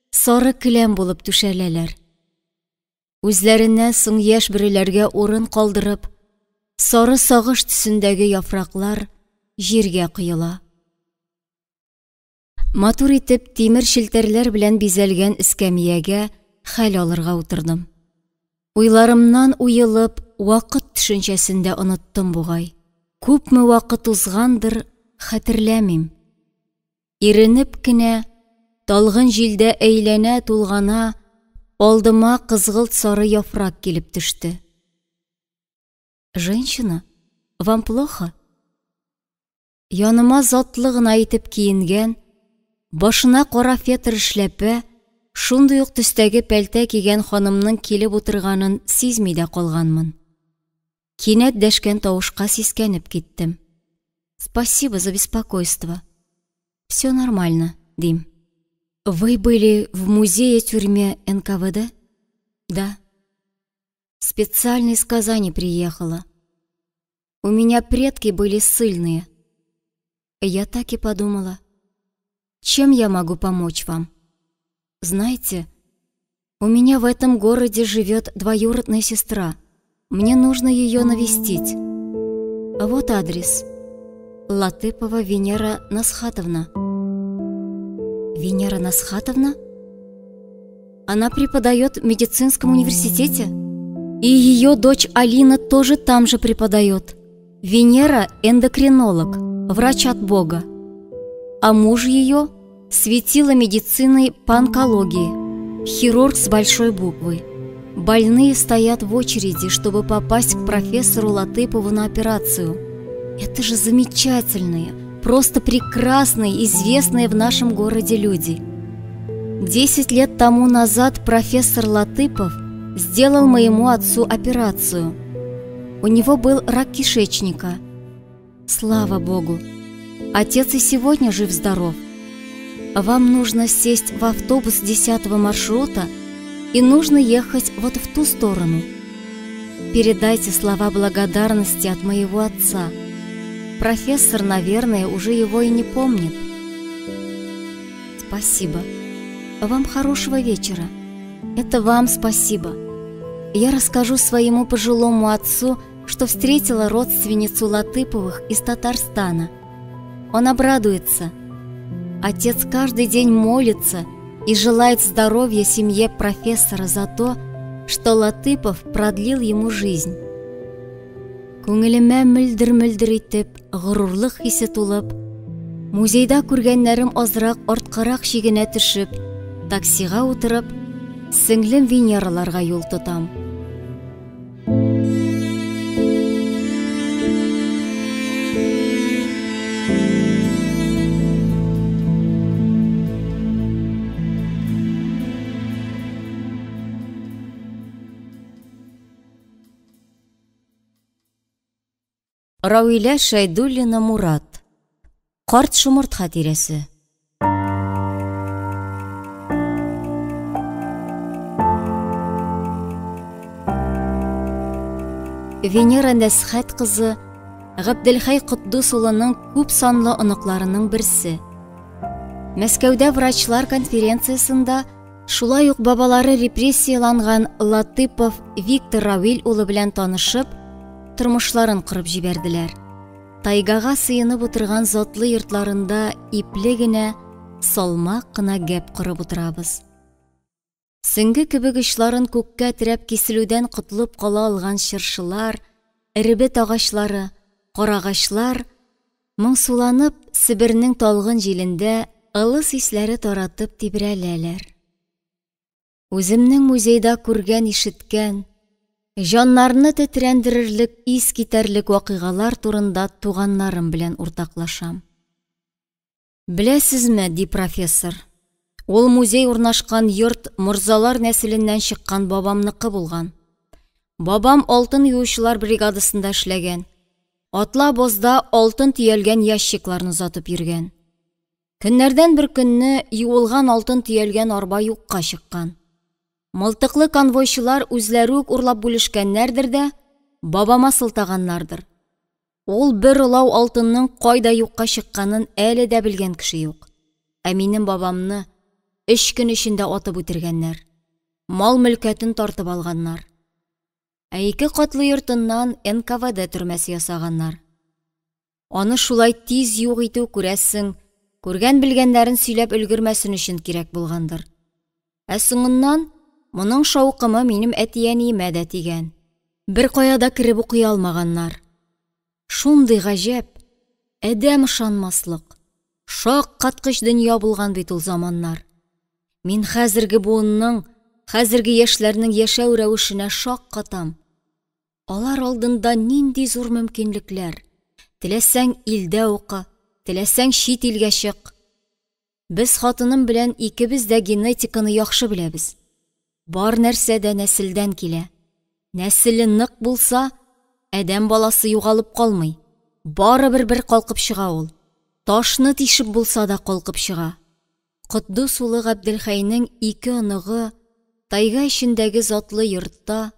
сары келәм булып түшәләләр. Үзләреннән соң яшь бөреләргә урын калдырып, сары сагыш төсендәге яфраклар җиргә коела. Матур итеп тимер челтәрләр белән бизәлгән эскәмиягә хәл алырга утырдым. Уйларымнан уелып, вакыт төшенчәсен дә оныттым бугай. Күпме вакыт узгандыр, хәтерләмим. Иренеп кенә, талгын җилдә әйләнә-тулгана, алдыма кызгылт сары яфрак килеп төште. Женщина, вам плохо? Яныма затлы гына итеп киенгән, башына кара фетр эшләпә, шундый ук төстәге пәлтә кигән ханымның килеп утырганын сизми дә калганмын. Кинәт дәшкән тавышка сискәнеп киттем. Спасибо за беспокойство. Все нормально, дим. Вы были в музее-тюрьме НКВД? Да. Специально из Казани приехала. У меня предки были ссыльные. Я так и подумала. Чем я могу помочь вам? Знаете, у меня в этом городе живет двоюродная сестра. Мне нужно ее навестить. А вот адрес. Латыпова Венера Насхатовна. Венера Насхатовна? Она преподает в медицинском университете? И ее дочь Алина тоже там же преподает. Венера – эндокринолог, врач от Бога. А муж ее – светило медицины по онкологии, хирург с большой буквы. Больные стоят в очереди, чтобы попасть к профессору Латыпову на операцию. Это же замечательные, просто прекрасные, известные в нашем городе люди. 10 лет тому назад профессор Латыпов сделал моему отцу операцию. У него был рак кишечника. Слава Богу! Отец и сегодня жив-здоров. Вам нужно сесть в автобус 10-го маршрута и нужно ехать вот в ту сторону. Передайте слова благодарности от моего отца. Профессор, наверное, уже его и не помнит. Спасибо. Вам хорошего вечера. Это вам спасибо. Я расскажу своему пожилому отцу, что встретила родственницу Латыповых из Татарстана. Он обрадуется. Отец каждый день молится и желает здоровья семье профессора за то, что Латыпов продлил ему жизнь. Күңелемә мөлдер-мөлдер итеп, горурлык хисе тулып, музейда күргәннәрем азрак арткарак чигенә төшеп, таксига утырып, сеңлем Венераларга юл тотам. Равилә Шәйдуллина Мурат. Карт шомырт хатирәсе. Венера Нәсхәт кызы Габделхәй Котдус улының күп санлы оныкларының берсе. Мәскәүдә врачлар конференциясендә Шулай ук бабалары репрессияланган Латыпов Виктор Равил улы белән танышып, тормышларын корып җибәрделәр. Тайгага сыенып утырган затлы йортларында ипле генә, салмак кына гәп корып утырабыз. Сөңге кебек очларын күккә терәп киселүдән котылып кала алган чыршылар, эребет агачлары, карагачлар моңсуланып, Себернең талгын җилендә ылыс исләре таратып тибрәләләр. Үземнең музейда күргән-ишеткән, җаннарны тетрәндерерлек искитәрлек вакыйгалар турында туганнарым белән уртаклашам. Беләсезме, ди профессор, ул музей урнашкан йорт морзалар нәселеннән чыккан бабамныкы булган. Бабам алтын юучылар бригадасында эшләгән. Атла бозда алтын төялгән ящикларны озатып йөргән. Көннәрдән бер көнне юылган алтын төялгән арба юкка чыккан. Мылтыклы конвойчылар үзләре үк урлап бүлешкәннәрдер дә, бабама сылтаганнардыр. Ул бер олау алтынның кайда юкка чыкканын әле дә белгән кеше юк. Ә минем бабамны 3 көн эчендә атып үтергәннәр. Мал-мөлкәтен тартып алганнар. Ә 2 катлы йортыннан НКВД төрмәсе ясаганнар. Аны шулай тиз юк итү, күрәсең, күргән-белгәннәрен сөйләп өлгермәсен өчен кирәк булгандыр. Ә соңыннан моның шаукымы минем әти-әниемә дә тигән. Бер кая да кереп укый алмаганнар. Шундый гаҗәп, адәм ышанмаслык, шаккаткыч дөнья булган бит ул заманнар. Мин хәзерге буынның, хәзерге яшьләрнең яшәү рәвешенә шаккатам. Алар алдында нинди зур мөмкинлекләр. Теләсәң илдә укы, теләсәң чит илгә чык. Без хатыным белән икебез дә генетиканы яхшы беләбез. Бар нәрсә дә нәселдән килә. Нәселе нык булса, адәм баласы югалып калмый. Барыбер бер калкып чыга ул. Ташны тишеп булса да калкып чыга. Котдус улы Габделхәйнең 2 оныгы тайга эчендәге затлы йортта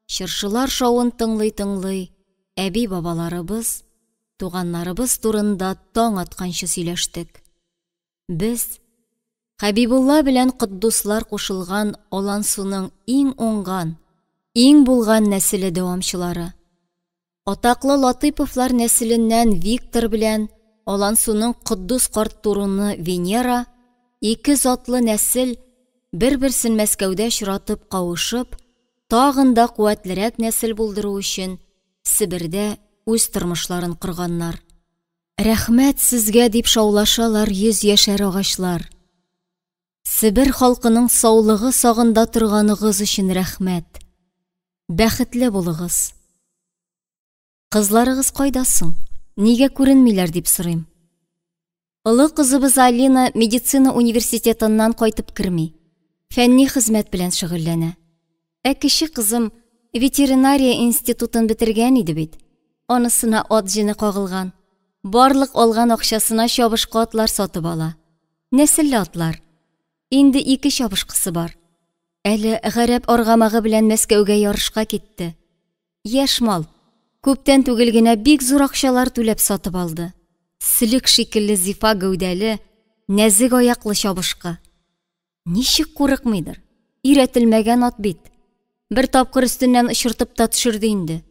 чыршылар шавын тыңлый-тыңлый әби-бабаларыбыз, туганнарыбыз турында таң атканчы сөйләштек. Без Хәбибулла белән Котдуслар кушылган Алансуның иң уңган, иң булган нәселе дәвамчылары. Атаклы Латыйповлар нәселеннән Виктор белән Алансуның Котдус карт туруны Венера, 2 затлы нәсел бер-берсен Мәскәүдә очратып кавышып, тагын да куәтлерәк нәсел булдыру өчен Себердә үз тормышларын корганнар. Рәхмәт сезгә дип шаулашалар 100 яшәр агачлар. Себер халкының саулыгы сагында торганыгыз өчен рәхмәт. Бәхетле булыгыз. Кызларыгыз кайда соң? Нигә күренмиләр дип сорыйм. Олы кызыбыз Алина медицина университетыннан кайтып керми. Фәнни хезмәт белән шөгыльләнә. Ә кече кызым ветеринария институтын бетергән иде бит. Анысына ат җене кагылган. Барлык алган акчасына чабышкы атлар сатып ала. Нәселле атлар. Инде 2 чабышкысы бар. Әле гарәп аргамагы белән Мәскәүгә ярышка китте. Яшь мал. Күптән түгел генә бик зур акчалар түләп сатып алды. Сөлек шикелле зифа гәүдәле, нәзек аяклы чабышкы. Ничек курыкмыйдыр? Өйрәтелмәгән ат бит. Бер тапкыр өстеннән очыртып та төшерде инде.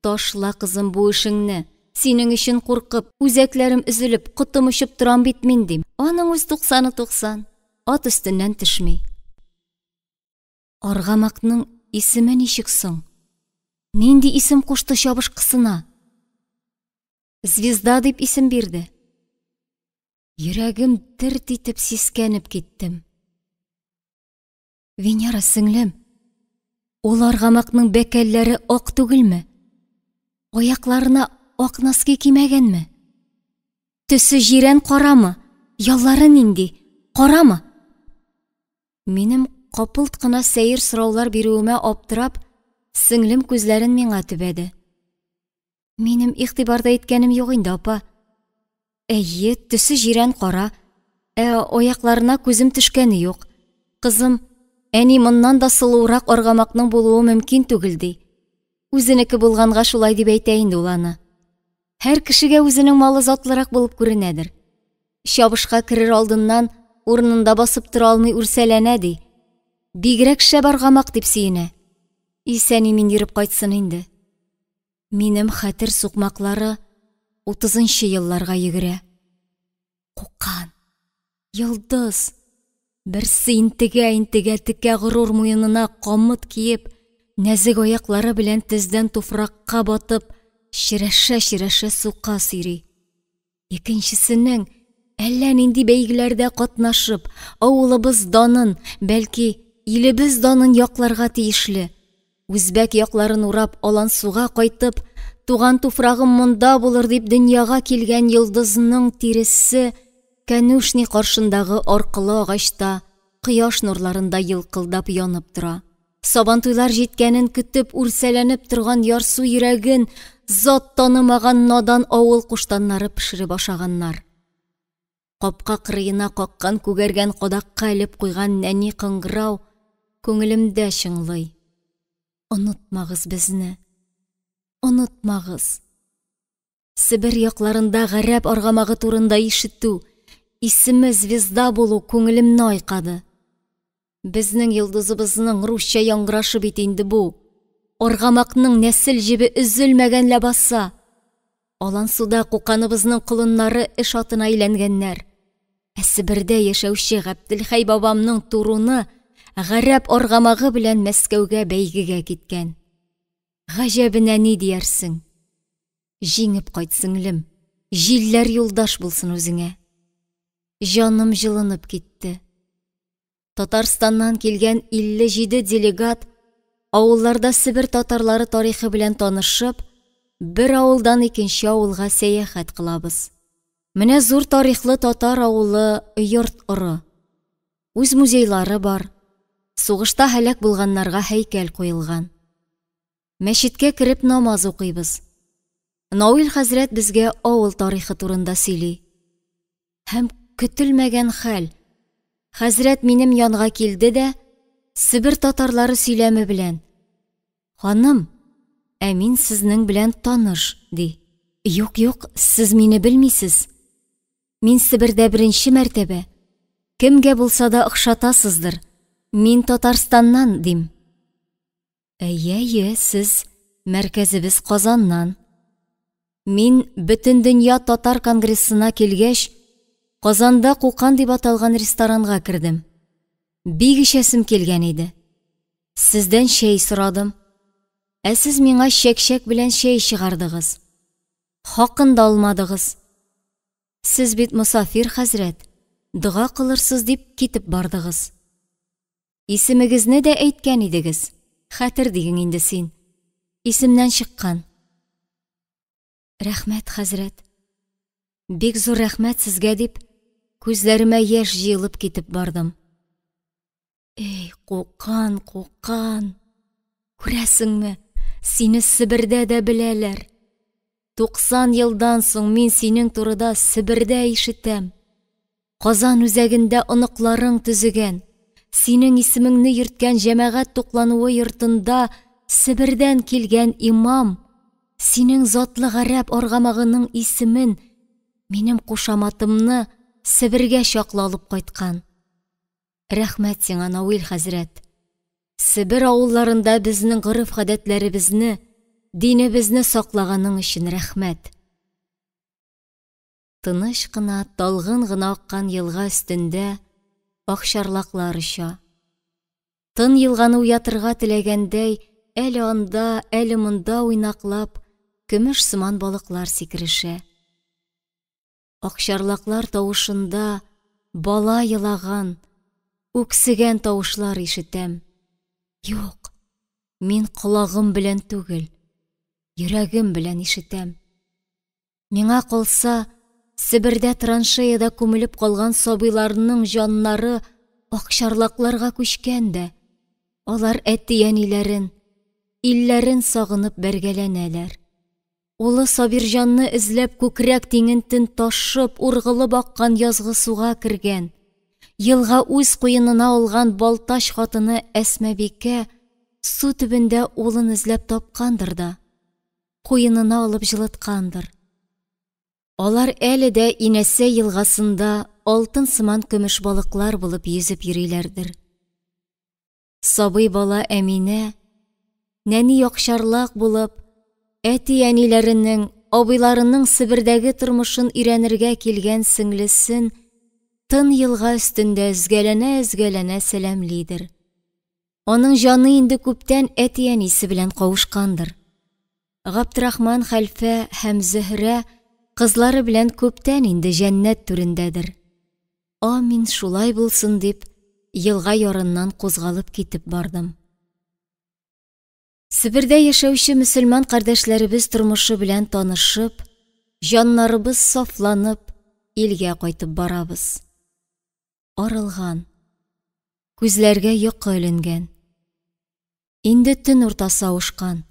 Ташла, кызым, бу эшеңне. Синең өчен куркып, үзәкләрем өзелеп, котым очып торам бит мин дим. Аның үз туксаны туксан. Ат өстеннән төшми. Аргамакның исеме ничек соң? Нинди исем кушты чабышкысына? Звезда дип исем бирде. Йөрәгем дерт итеп сискәнеп киттем. Венера сеңлем, ул аргамакның бәкәлләре ак түгелме? Аякларына ак носки кимәгәнме? Төсе җирән карамы? Яллары нинди? Карамы? Минем капылт кына сәер сораулар бирүемә аптырап, сеңлем күзләрен миңа төбәде. Минем игътибарда иткәнем юк инде, апа. Әйе, төсе җирән кара, ә аякларына күзем төшкәне юк. Кызым, әни моннан да сылуырак аргамакның булуы мөмкин түгел, ди. Үзенеке булганга шулай дип әйтә инде ул аны. Һәр кешегә үзенең малы затлырак булып күренәдер. Чабышка керер алдыннан урынында басып тора алмый үрсәләнә, ди. Бигрәк шәп аргамак дип сөенә. Исән-имин йөреп кайтсын инде. Минем хәтер сукмаклары утызынчы елларга йөгерә. Кукан, йолдыз, берсе интегә-интегә текә горур муенына камыт киеп, нәзек аяклары белән тездән туфракка батып, черәшә-черәшә сука сөйри. Икенчесенең, әллә нинди бәйгеләрдә катнашып, авылыбыз данын, бәлки, илебез данын якларга тиешле, үзбәк якларын урап Алансуга кайтып, туган туфрагым монда булыр дип дөньяга килгән йолдызның тиресе кәнүшни каршындагы аркылы агачта кояш нурларында елкылдап янып тора. Сабантуйлар җиткәнен көтеп үрсәләнеп торган ярсу йөрәген зат танымаган надан авыл куштаннары пешереп ашаганнар. Капка кырыена каккан күгәргән кадакка элеп куйган нәни кыңгырау күңелемдә чыңлый. Онытмагыз безне. Онытмагыз. Себер якларында гарәп аргамагы турында ишетү, исеме Звезда булу күңелемне айкады. Безнең йолдызыбызның русча яңгырашы бит инде бу. Аргамакның нәсел җебе өзелмәгән ләбаса. Алансуда куканыбызның колыннары эш атына әйләнгәннәр. Ә Себердә яшәүче Габделхәй бабамның туруны гарәп аргамагы белән Мәскәүгә бәйгегә киткән. Гаҗәбенә ни диярсең? Җиңеп кайт, сеңлем, җилләр юлдаш булсын үзеңә. Җаным җылынып китте. Татарстаннан килгән 57 делегат авылларда Себер татарлары тарихы белән танышып, бер авылдан икенче авылга сәяхәт кылабыз. Менә зур тарихлы татар авылы Йорт-Оры. Үз музейлары бар. Сугышта һәлак булганнарга һәйкәл куелган. Мәчеткә кереп намаз укыйбыз. Науил хәзрәт безгә авыл тарихы турында сөйли. Һәм көтелмәгән хәл. Хәзрәт минем янга килде дә, Себер татарлары сөйләме белән: "Ханым, ә мин сезнең белән таныш", ди. Юк, юк, сез мине белмисез. Мин Себердә беренче мәртәбә. Кемгә булса да охшатасыздыр. Мин Татарстаннан, дим. Әйе, әйе, сез мәркәзебез Казаннан. Мин Бөтендөнья татар конгрессына килгәч, Казанда Кукан дип аталган ресторанга кердем. Бик эчәсем килгән иде. Сездән чәй сорадым. Ә сез миңа чәк-чәк белән чәй чыгардыгыз. Хакын да алмадыгыз. Сез бит мосафир хәзрәт, дога кылырсыз дип китеп бардыгыз. Исемегезне дә әйткән идегез. Хәтер диген инде син. Исемнән чыккан. Рәхмәт, хәзрәт. Бик зур рәхмәт сезгә дип, күзләремә яшь җыелып китеп бардым. Эй, Кукан, Кукан. Күрәсеңме, сине Себердә дә беләләр. 90 елдан соң мин синең турыда Себердә ишетәм. Казан үзәгендә оныкларың төзегән, синең исемеңне йөрткән җәмәгать туклануы йортында Себердән килгән имам синең затлы гарәп аргамагының исемен, минем кушаматымны Себергә чаклы алып кайткан. Рәхмәт сиңа, Науил хәзрәт. Себер авылларында безнең гореф-гадәтләребезне, динебезне саклаганың өчен рәхмәт. Тыныч кына, талгын гына аккан елга өстендә акчарлаклар оча. Тын елганы уятырга теләгәндәй, әле анда, әле монда уйнаклап, көмеш сыман балыклар сикерешә. Акчарлаклар тавышында бала елаган, үксегән тавышлар ишетәм. Юк, мин колагым белән түгел, йөрәгем белән ишетәм. Миңа калса, Себердә траншеяда күмелеп калган сабыйларның җаннары акчарлакларга күчкән дә, алар әти-әниләрен, илләрен сагынып бәргәләнәләр. Улы Сабирҗанны эзләп күкрәк тиңентен ташып, ургылып аккан язгы суга кергән, елга үз куенына алган Балтач хатыны Әсмәбикә су төбендә улын эзләп тапкандыр да, куенына алып җылыткандыр. Алар әле дә Инәсә елгасында алтын сыман көмеш балыклар булып йөзеп йөриләрдер. Сабый бала Әминә, нәни акчарлак булып, әти-әниләренең, абыйларының Себердәге тормышын өйрәнергә килгән сеңлесен тын елга өстендә өзгәләнә-өзгәләнә сәламлидер. Аның җаны инде күптән әти-әнисе белән кавышкандыр. Габдрахман хәлфә һәм Зөһрә кызлары белән күптән инде җәннәт түрендәдер. Амин, шулай булсын дип, елга ярыннан кузгалып китеп бардым. Себердә яшәүче мөселман кардәшләребез тормышы белән танышып, җаннарыбыз сафланып, илгә кайтып барабыз. Арылган, күзләргә йокы эленгән. Инде төн уртасы авышкан.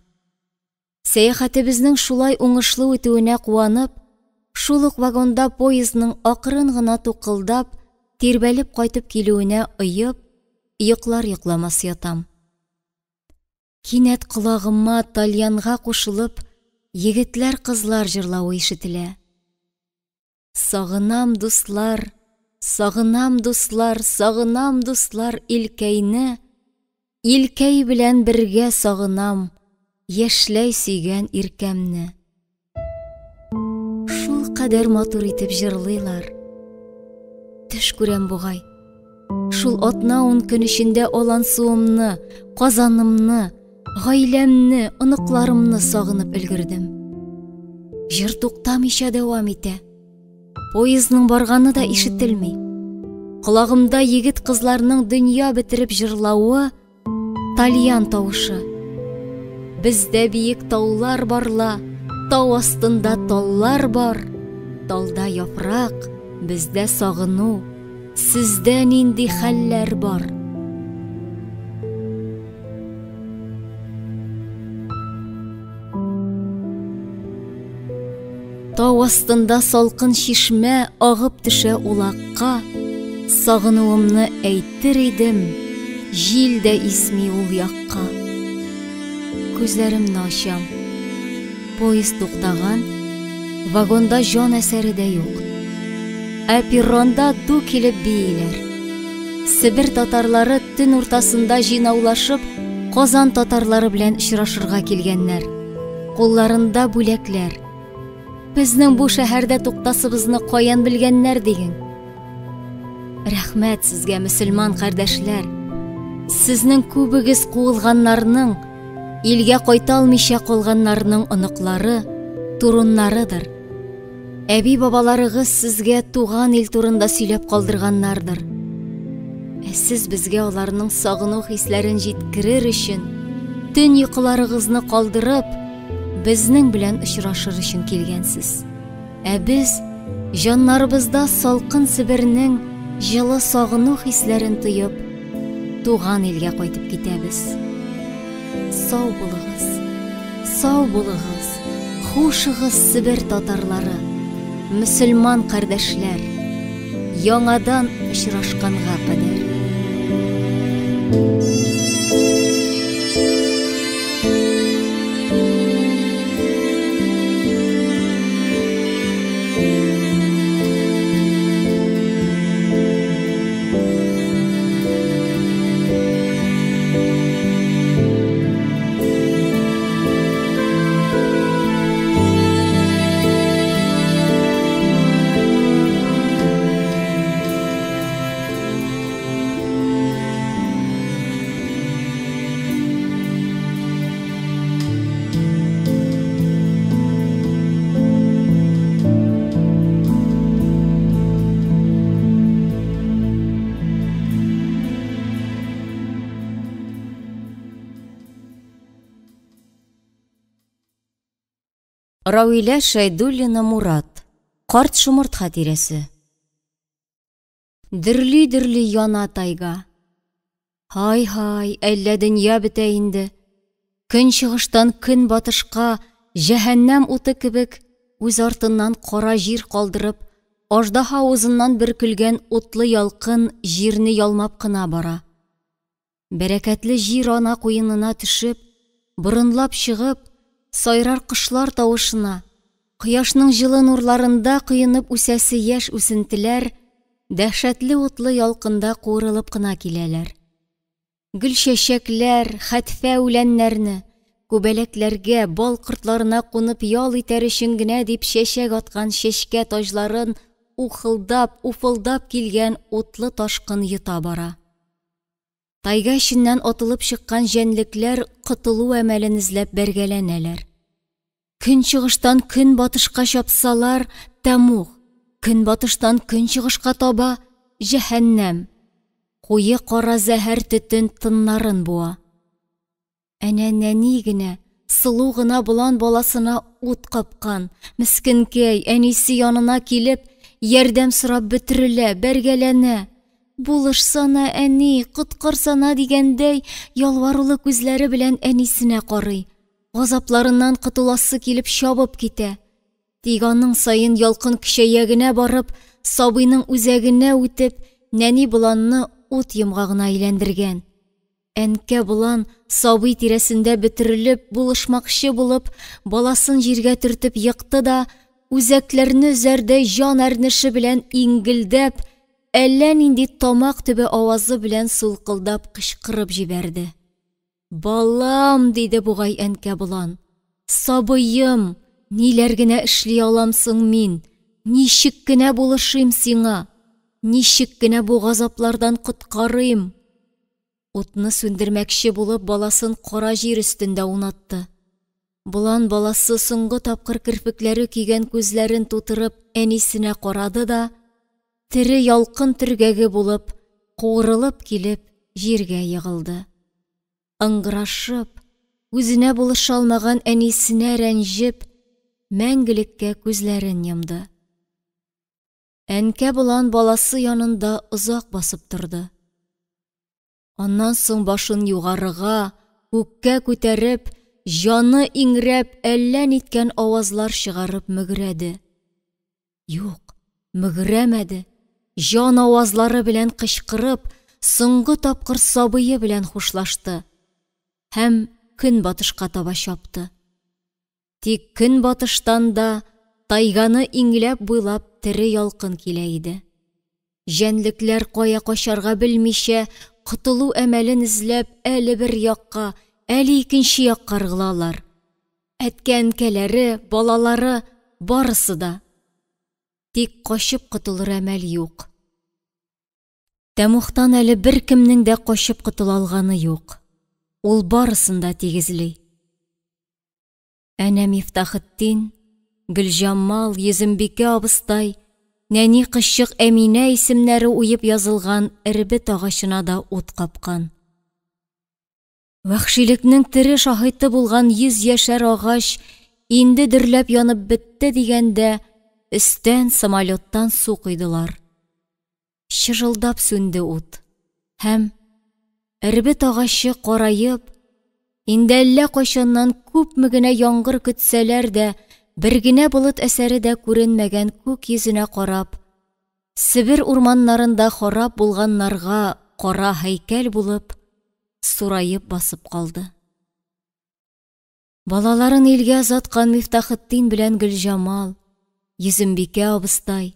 Сәяхәтебезнең шулай уңышлы үтүенә куанып, шул ук вагонда поездның акрын гына тукылдап, тирбәлеп кайтып килүенә оеп, йоклар йокламас ятам. Кинәт колагыма тальянга кушылып, егетләр-кызлар җырлавы ишетелә. Сагынам, дуслар, сагынам, дуслар, сагынам, дуслар, илкәйне, илкәй белән бергә сагынам, яшьләй сөйгән иркәмне. Шул кадәр матур итеп җырлыйлар. Төш күрәм бугай. Шул атна-ун көн эчендә Алансуымны, Казанымны, гаиләмне, оныкларымны сагынып өлгердем. Җыр туктамыйча дәвам итә. Поездның барганы да ишетелми. Колагымда егет-кызларның дөнья бетереп җырлавы, тальян тавышы. Бездә биек таулар барла, тау астында таллар бар. Талда яфрак, бездә сагыну. Сездә нинди хәлләр бар? Тау астында салкын чишмә агып төшә улакка, сагынуымны әйтер идем, җил дә исми ул якка. Күзләремне ачам. Поезд туктаган, вагонда җан әсәре дә юк. Ә перронда ду килеп бииләр. Себер татарлары төн уртасында җыйнаулашып, Казан татарлары белән очрашырга килгәннәр. Кулларында бүләкләр. Безнең бу шәһәрдә туктасыбызны каян белгәннәр диген. Рәхмәт сезгә, мөселман кардәшләр. Сезнең күбегез куылганнарның, илгә кайта алмыйча калганнарның оныклары, туруннарыдыр. Әби-бабаларыгыз сезгә туган ил турында сөйләп калдырганнардыр. Ә сез безгә аларның сагыну хисләрен җиткерер өчен, төн йокыларыгызны калдырып, безнең белән очрашыр өчен килгәнсез. Ә без җаннарыбызда салкын Себернең җылы сагыну хисләрен тоеп, туган илгә кайтып китәбез. Сау булыгыз, сау булыгыз, хушыгыз, Себер татарлары, мөселман кардәшләр, яңадан очрашканга кадәр. Равилә Шәйдуллина Мурат. Карт шомырт хатирәсе. Дөрли-дөрли яна тайга. Һай-һай, әллә дөнья бетә инде. Көнчыгыштан көнбатышка җәһәннәм уты кебек үз артыннан кара җир калдырып, аждаһа авызыннан бөркелгән утлы ялкын җирне ялмап кына бара. Бәрәкәтле җир ана куенына төшеп, борынлап чыгып, сайрар кошлар тавышына, кояшның җылы нурларында коенып үсәсе яшь үсентеләр дәһшәтле утлы ялкында куырылып кына киләләр. Гөлчәчәкләр, хәтфә үләннәрне, күбәләкләргә, бал кортларына кунып ял итәр өчен генә дип чәчәк аткан чәчкә таҗларын ухылдап, уфылдап килгән утлы ташкын йота бара. Тайга эченнән атылып чыккан җәнлекләр котылу әмәлен эзләп бәргәләнәләр. Көнчыгыштан көнбатышка чапсалар, тәмуг, көнбатыштан көнчыгышка таба, җәһәннәм. Куе кара зәһәр төтен тыннарын буа. Әнә нәни генә, сылу гына болан баласына ут капкан, мескенкәй, әнисе янына килеп, ярдәм сорап бөтерелә, бәргәләнә. Булышсана, әни, коткарсана дигәндәй, ялварулы күзләре белән әнисенә карый. Газапларыннан котыласы килеп чабып китә. Тик аның саен ялкын көчәя генә барып, сабыйның үзәгенә үтеп, нәни боланны ут йомгагына әйләндергән. Әнкә болан, сабый тирәсендә бөтерелеп, булышмакчы булып, баласын җиргә төртеп екты да, үзәкләрне өзәрдәй җан әрнеше белән иңгелдәп, әллә нинди тамак төбе авазы белән сулкылдап кычкырып җибәрде. Балам, диде бугай әнкә болан. Сабыем, ниләр генә эшли алам соң мин? Ничек кенә булышыйм сиңа? Ничек кенә бу газаплардан коткарыйм? Утны сүндермәкче булып, баласын кара җир өстендә аунатты. Болан баласы соңгы тапкыр керфекләре көйгән күзләрен тутырып әнисенә карады да, тере ялкын төргәге булып, куырылып килеп, җиргә егылды. Ыңгырашып, үзенә булыша алмаган әнисенә рәнҗеп, мәңгелеккә күзләрен йомды. Әнкә болан баласы янында озак басып торды. Аннан соң башын югарыга, күккә күтәреп, җаны иңрәп, әллә ниткән авазлар чыгарып мөгрәде. Юк, мөгрәмәде, җан авазлары белән кычкырып, соңгы тапкыр сабые белән хушлашты һәм көнбатышка таба чапты. Тик көнбатыштан да тайганы иңләп буйлап тере ялкын килә иде. Җәнлекләр кая качарга белмичә, котылу әмәлен эзләп, әле бер якка, әле икенче якка ыргылалар. Әткә-әнкәләре, балалары, барысы да. Тик качып котылыр әмәл юк. Тәмугтан әле беркемнең дә качып котыла алганы юк. Ул барысын да тигезли. Әнә Мифтахетдин, Гөлҗамал, Йөзембикә абыстай, нәни кызчык Әминә исемнәре уеп язылган эрбет агачына да ут капкан. Вәхшилекнең тере шаһиты булган йөзьяшәр агач инде дөрләп янып бетте дигәндә, өстән самолеттан су койдылар. Чыжылдап сүнде ут. Һәм эрбет агачы караеп, инде әллә кайчаннан күпме генә яңгыр көтсәләр дә, бер генә болыт әсәре дә күренмәгән күк йөзенә карап, Себер урманнарында харап булганнарга кара һәйкәл булып, сураеп басып калды. Балаларын илгә озаткан Мифтахетдин белән Гөлҗамал, Йөзембикә абыстай,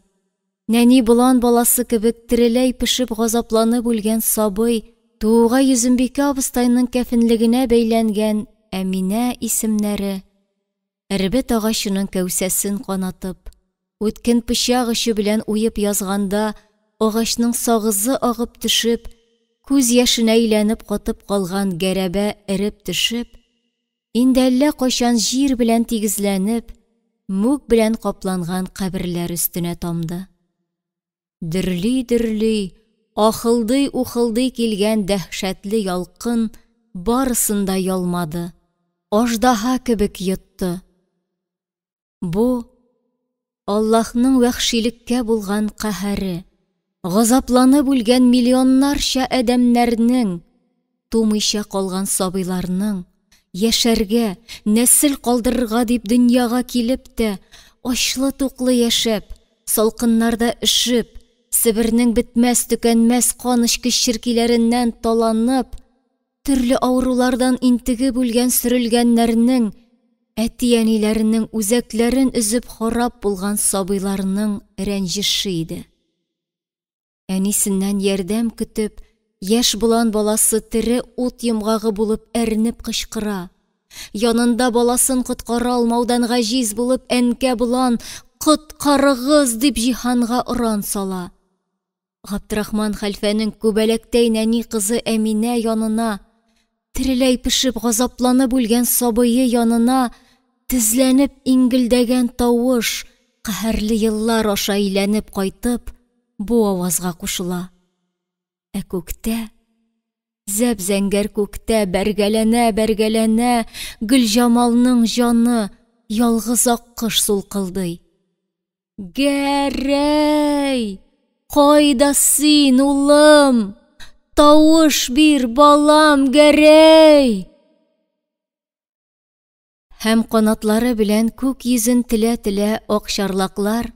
нәни болан баласы кебек тереләй пешеп газапланып үлгән сабый тууга Йөзембикә абыстайның кәфенлегенә бәйләнгән Әминә исемнәре эрбет агачының кәүсәсен канатып, үткен пычак очы белән уеп язганда агачның сагызы агып төшеп, күз яшенә әйләнеп катып калган гәрәбә эреп төшеп, инде әллә кайчан җир белән тигезләнеп, мүк белән капланган каберләр өстенә тамды. Дөрли-дөрли, ахылдый-ухылдый килгән дәһшәтле ялкын барысын да ялмады, аждаһа кебек йотты. Бу, Аллаһның вәхшилеккә булган каһәре, газапланып үлгән миллионнарча адәмнәрнең, тумыйча калган сабыйларның, яшәргә, нәсел калдырырга дип дөньяга килеп тә, ачлы-туклы яшәп, салкыннарда өшеп, Себернең бетмәс-төкәнмәс канэчкеч черкиләреннән таланып, төрле авырулардан интегеп үлгән сөрелгәннәрнең, әти-әниләренең үзәкләрен өзеп харап булган сабыйларның рәнҗеше иде. Әнисеннән ярдәм көтеп, Яшь болан баласы тере ут йомгагы булып әрнеп кычкыра. Янында баласын коткара алмаудан гаҗиз булып әнкә болан «Коткарыгыз!» дип җиһанга оран сала. Габдрахман хәлфәнең күбәләктәй нәни кызы Әминә янына, тереләй пешеп газапланып үлгән сабые янына тезләнеп иңгелдәгән тавыш каһәрле еллар аша әйләнеп кайтып, бу авазга кушыла. Ә күктә, зәп-зәңгәр күктә бәргәләнә-бәргәләнә Гөлҗамалның җаны ялгыз аккош сулкылдый. Гәрәй! Кайда син, улым? Тавыш бир, балам, Гәрәй! Һәм канатлары белән күк йөзен телә-телә акчарлаклар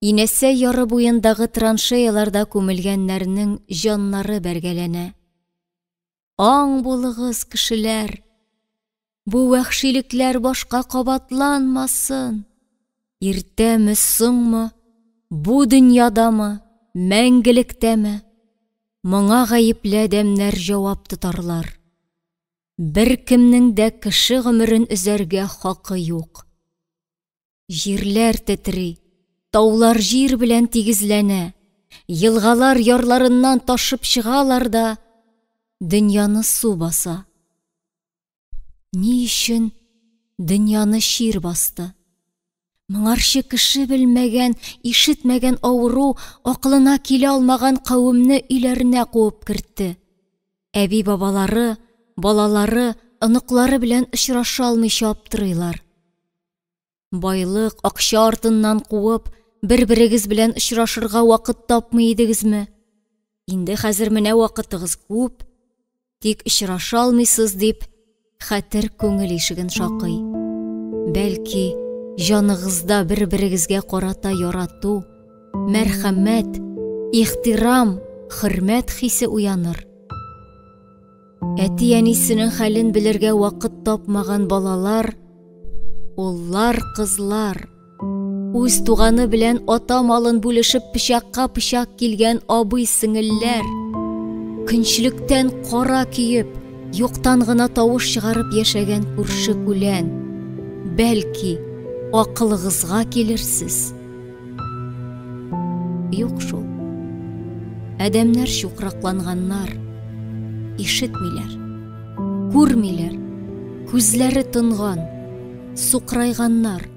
Инәсәй яры буендагы траншеяларда күмелгәннәрнең җаннары бәргәләнә. Аң булыгыз, кешеләр! Бу вәхшилекләр башка кабатланмасын! Иртәме, соңмы, бу дөньядамы, мәңгелектәме, моңа гаепле адәмнәр җавап тотарлар. Беркемнең дә кеше гомерен өзәргә хакы юк. Җирләр тетри, таулар җир белән тигезләнә, елгалар ярларыннан ташып чыгалар да, дөньяны су баса. Ни өчен дөньяны чир басты? Моңарчы кеше белмәгән, ишетмәгән авыру акылына килә алмаган кавемне өйләренә куып кертте. Әби-бабалары, балалары, оныклары белән очраша алмыйча аптырыйлар. Байлык, акча артыннан куып, бер-берегез белән очрашырга вакыт тапмый идегезме? Инде хәзер менә вакытыгыз күп, тик очраша алмыйсыз, дип, хәтер күңел ишеген шакый. Бәлки, җаныгызда бер-берегезгә карата ярату, мәрхәмәт, ихтирам, хөрмәт хисе уяныр. Әти-әнисенең хәлен белергә вакыт тапмаган балалар, уллар, кызлар, үз туганы белән ата малын бүлешеп пычакка пычак килгән абый-сеңелләр, көнчелектән кара көеп, юктан гына тавыш чыгарып яшәгән күрше-күлән, бәлки, акылыгызга килерсез. Юк шул. Адәмнәр чукракланганнар. Ишетмиләр. Күрмиләр. Күзләре тонган. Сукрайганнар.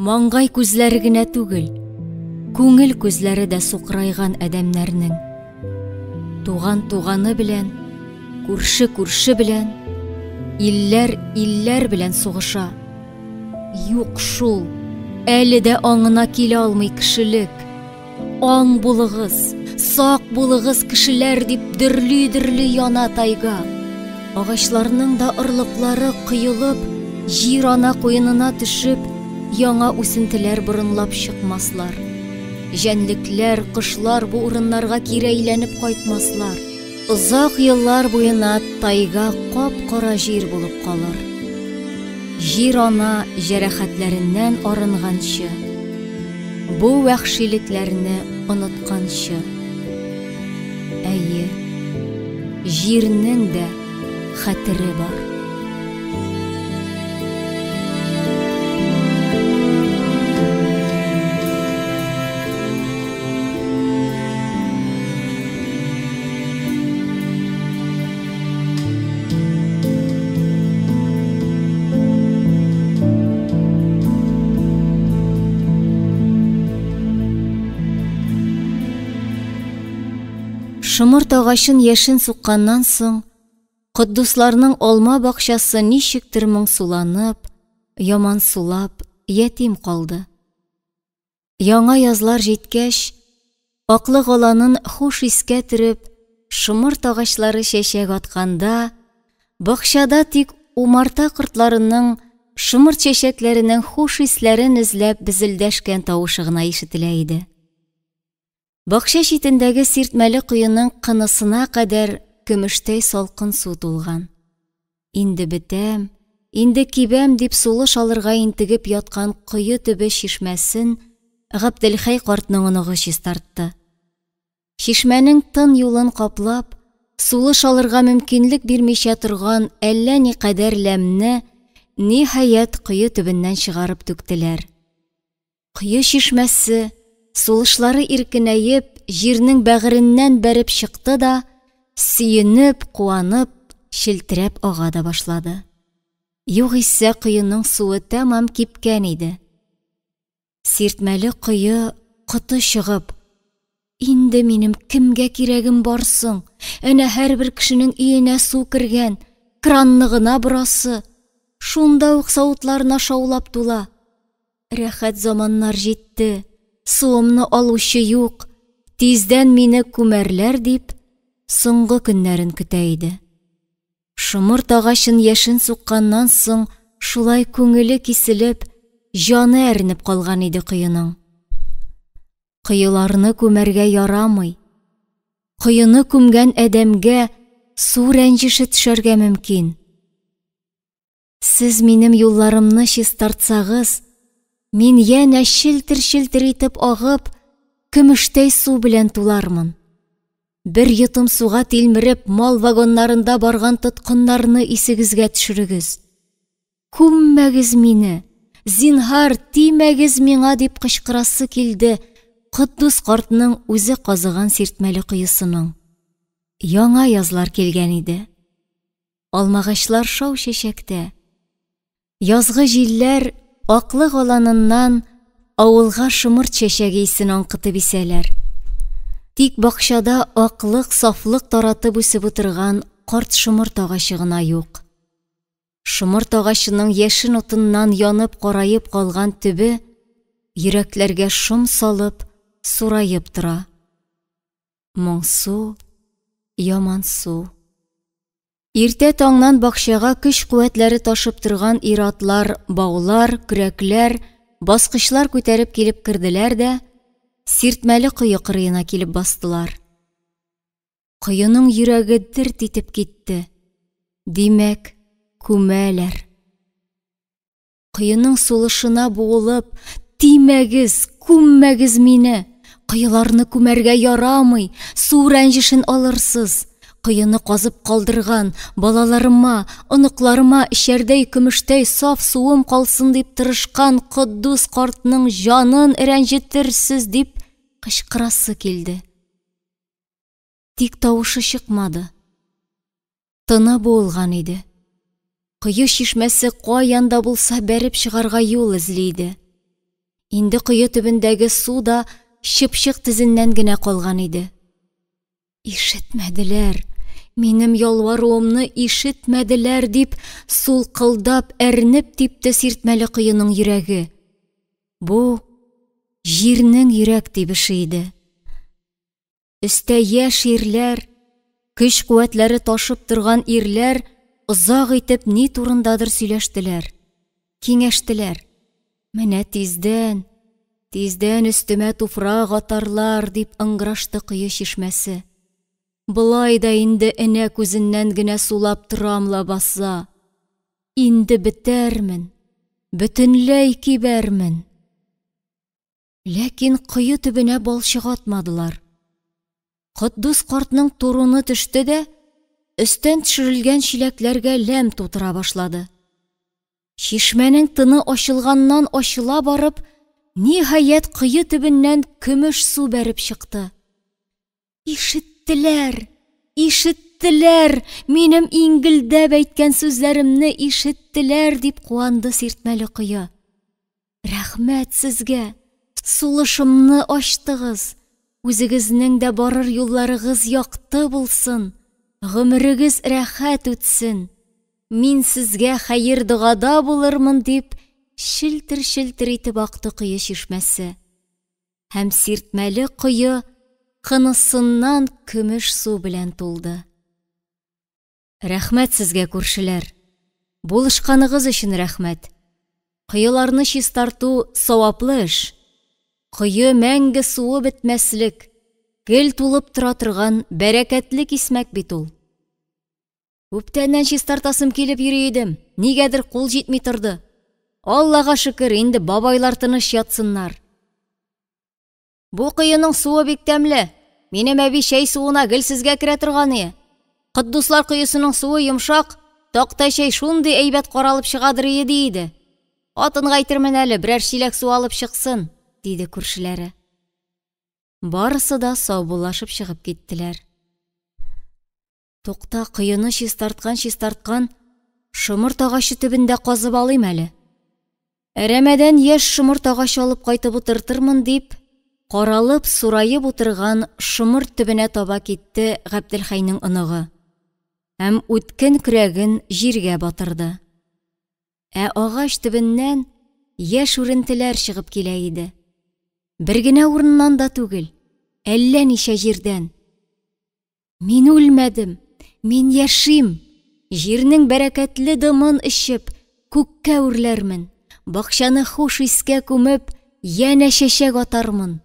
Маңгай күзләре генә түгел, күңел күзләре дә сукырайган адәмнәрнең. Туган туганы белән, күрше күрше белән, илләр илләр белән сугыша. Юк шул, әле дә аңына килә алмый кешелек. Аң булыгыз, сак булыгыз, кешеләр, дип дөрли-дөрли яна тайга. Агачларның да орлыклары коелып, җир ана куенына төшеп, яңа үсентеләр борынлап чыкмаслар. Җәнлекләр, кошлар бу урыннарга кире әйләнеп кайтмаслар. Озак еллар буена тайга кап-кара җир булып калыр. Җир-ана җәрәхәтләреннән арынганчы, бу вәхшилекләрне онытканчы. Әйе, җирнең дә хәтере бар. Шомырт агачын яшен сукканнан соң, Котдусларның алма бакчасы ничектер моңсуланып, ямансулап, ятим калды. Яңа язлар җиткәч, аклык аланын хуш искә төреп, шомырт агачлары чәчәк атканда, бакчада тик умарта кортларының шомырт чәчәкләренең хуш исләрен эзләп безелдәшкән тавышы гына ишетелә иде. Бакча читендәге сиртмәле коеның кынысына кадәр көмештәй салкын су тулган. Инде бетәм, инде кибәм дип сулыш алырга интегеп яткан кое төбе чишмәсен Габделхәй картның оныгы чистартты. Чишмәнең тын юлын каплап, сулыш алырга мөмкинлек бирмичә торган әллә никадәр ләмне, ниһаять, кое төбеннән чыгарып түктеләр. Кое чишмәсе, сулышлары иркенәеп, җирнең бәгыреннән бәреп чыкты да, сөенеп, куанып, челтерәп ага да башлады. Югыйсә коеның суы тәмам кипкән иде. Сиртмәле кое коты чыгып, Инде минем кемгә кирәгем бар соң? Әнә һәрбер кешенең өенә су кергән, кранны гына борасы. Шунда ук савытларына шаулап тула. Рәхәт заманнар җитте, суымны алучы юк, тиздән мине күмәрләр дип, соңгы көннәрен көтә иде. Шомырт агачын яшен сукканнан соң шулай күңеле киселеп, җаны әрнеп калган иде коеның. Коеларны күмәргә ярамый. Коены күмгән адәмгә су рәнҗеше төшәргә мөмкин. Сез минем юлларымны чистартсагыз, мин янә челтер-челтер итеп агып, көмештәй су белән тулармын. Бер йотым суга тилмереп, мал вагоннарында барган тоткыннарны исегезгә төшерегез. Күммәгез мине, зинһар, тимәгез миңа, дип кычкырасы килде Котдус картның үзе казыган сиртмәле коесының. Яңа язлар килгән иде. Алмагачлар шау чәчәктә. Язгы җилләр аклык аланыннан авылга шомырт чәчәге исен аңкытып исәләр. Тик бакчада аклык, сафлык таратып үсеп утырган карт шомырт агачы гына юк. Шомырт агачының яшен утыннан янып караеп калган төбе йөрәкләргә шом салып, сураеп тора. Моңсу, ямансу. Иртә таңнан бакчага көч-куәтләре ташып торган ир-атлар баулар, көрәкләр, баскычлар күтәреп килеп керделәр дә, сиртмәле кое кырыена килеп бастылар. Коеның йөрәге дерт итеп китте. Димәк, күмәләр. Коеның сулышына буылып, тимәгез, күммәгез мине. Коеларны күмәргә ярамый, су рәнҗешен алырсыз. Коены казып калдырган, балаларыма, оныкларыма эчәрдәй көмештәй саф суым калсын дип тырышкан Котдус картның җанын рәнҗетерсез дип кычкырасы килде. Тик тавышы чыкмады. Тыны буылган иде. Кое чишмәсе каян да булса бәреп чыгарга юл эзли иде. Инде кое төбендәге су да чыпчык тезеннән генә калган иде. Ишетмәделәр, минем ялваруымны ишетмәделәр дип сулкылдап, әрнеп типте сиртмәле коеның йөрәге. Бу җирнең йөрәк тибеше иде. Өстә яшь ирләр, көч-куәтләре ташып торган ирләр озак итеп ни турындадыр сөйләштеләр, киңәштеләр. Менә тиздән, тиздән өстемә туфрак атарлар, дип ыңгырашты кое чишмәсе. Болай да инде энә күзеннән генә сулап торам лабаса. Инде бетәрмен, бөтенләй кибәрмен. Ләкин кое төбенә балчык атмадылар. Котдус картның туруны төште дә, өстән төшерелгән чиләкләргә ләм тутыра башлады. Чишмәнең тыны ачылганнан ачыла барып, ниһаять, кое төбеннән көмеш су бәреп чыкты. Ишеттеләр, ишеттеләр, минем иңгелдәп әйткән сүзләремне ишеттеләр, дип куанды сиртмәле кое. Рәхмәт сезгә, сулышымны ачтыгыз. Үзегезнең дә барыр юлларыгыз якты булсын, гомерегез рәхәт үтсен. Мин сезгә хәер-догада булырмын, дип, челтер-челтер итеп акты кое чишмәсе. Һәм сиртмәле кое кынысыннан көмеш су белән тулды. Рәхмәт сезгә, күршеләр. Булышканыгыз өчен рәхмәт. Коеларны чистарту саваплы эш. Кое мәңге суы бетмәслек, гел тулып тора торган бәрәкәтле кисмәк бит ул. Күптәннән чистартасым килеп йөри идем, нигәдер кул җитми торды. Аллага шөкер, инде бабайлар тыныч ятсыннар. Бу коеның суы бик тәмле. Минем әби чәй суына гел сезгә керә торган ие. Котдуслар коесының суы йомшак, такта чәй шундый әйбәт каралып чыгадыр ие, ди иде. Хатынга әйтермен әле, берәр чиләк су алып чыксын, диде күршеләре. Барысы да саубуллашып чыгып киттеләр. Тукта, коены чистарткан-чистарткан, шомырт агачы төбен дә казып алыйм әле. Әрәмәдән яшь шомырт агачы алып кайтып утыртырмын дип, каралып, сураеп утырган шомырт төбенә таба китте Габделхәйнең оныгы. Һәм үткен көрәген җиргә батырды. Ә агач төбеннән яшь үрентеләр чыгып килә иде. Бер генә урыннан да түгел, әллә ничә җирдән. Мин үлмәдем, мин яшим. Җирнең бәрәкәтле дымын эчеп, күккә үрләрмен. Бакчаны хуш искә күмеп, янә чәчәк атармын.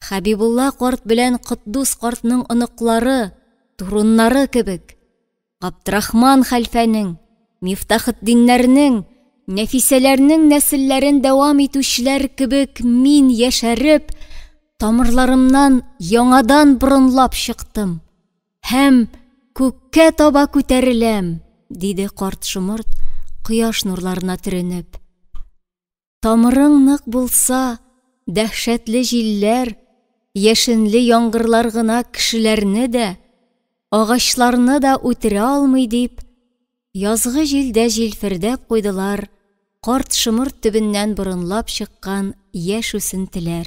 Хәбибулла карт белән Котдус картның оныклары, туруннары кебек. Габдрахман хәлфәнең, Мифтахетдиннәрнең, Нәфисәләрнең нәселләрен дәвам итүчеләр кебек мин яшәреп, тамырларымнан яңадан борынлап чыктым һәм күккә таба күтәреләм, диде карт шомырт, кояш нурларына төренеп. Тамырың нык булса, дәһшәтле җилләр, яшенле яңгырлар гына кешеләрне дә, агачларны да үтерә алмый, дип, язгы җилдә җилфердәп куйдылар карт шомырт төбеннән борынлап чыккан яшь үсентеләр.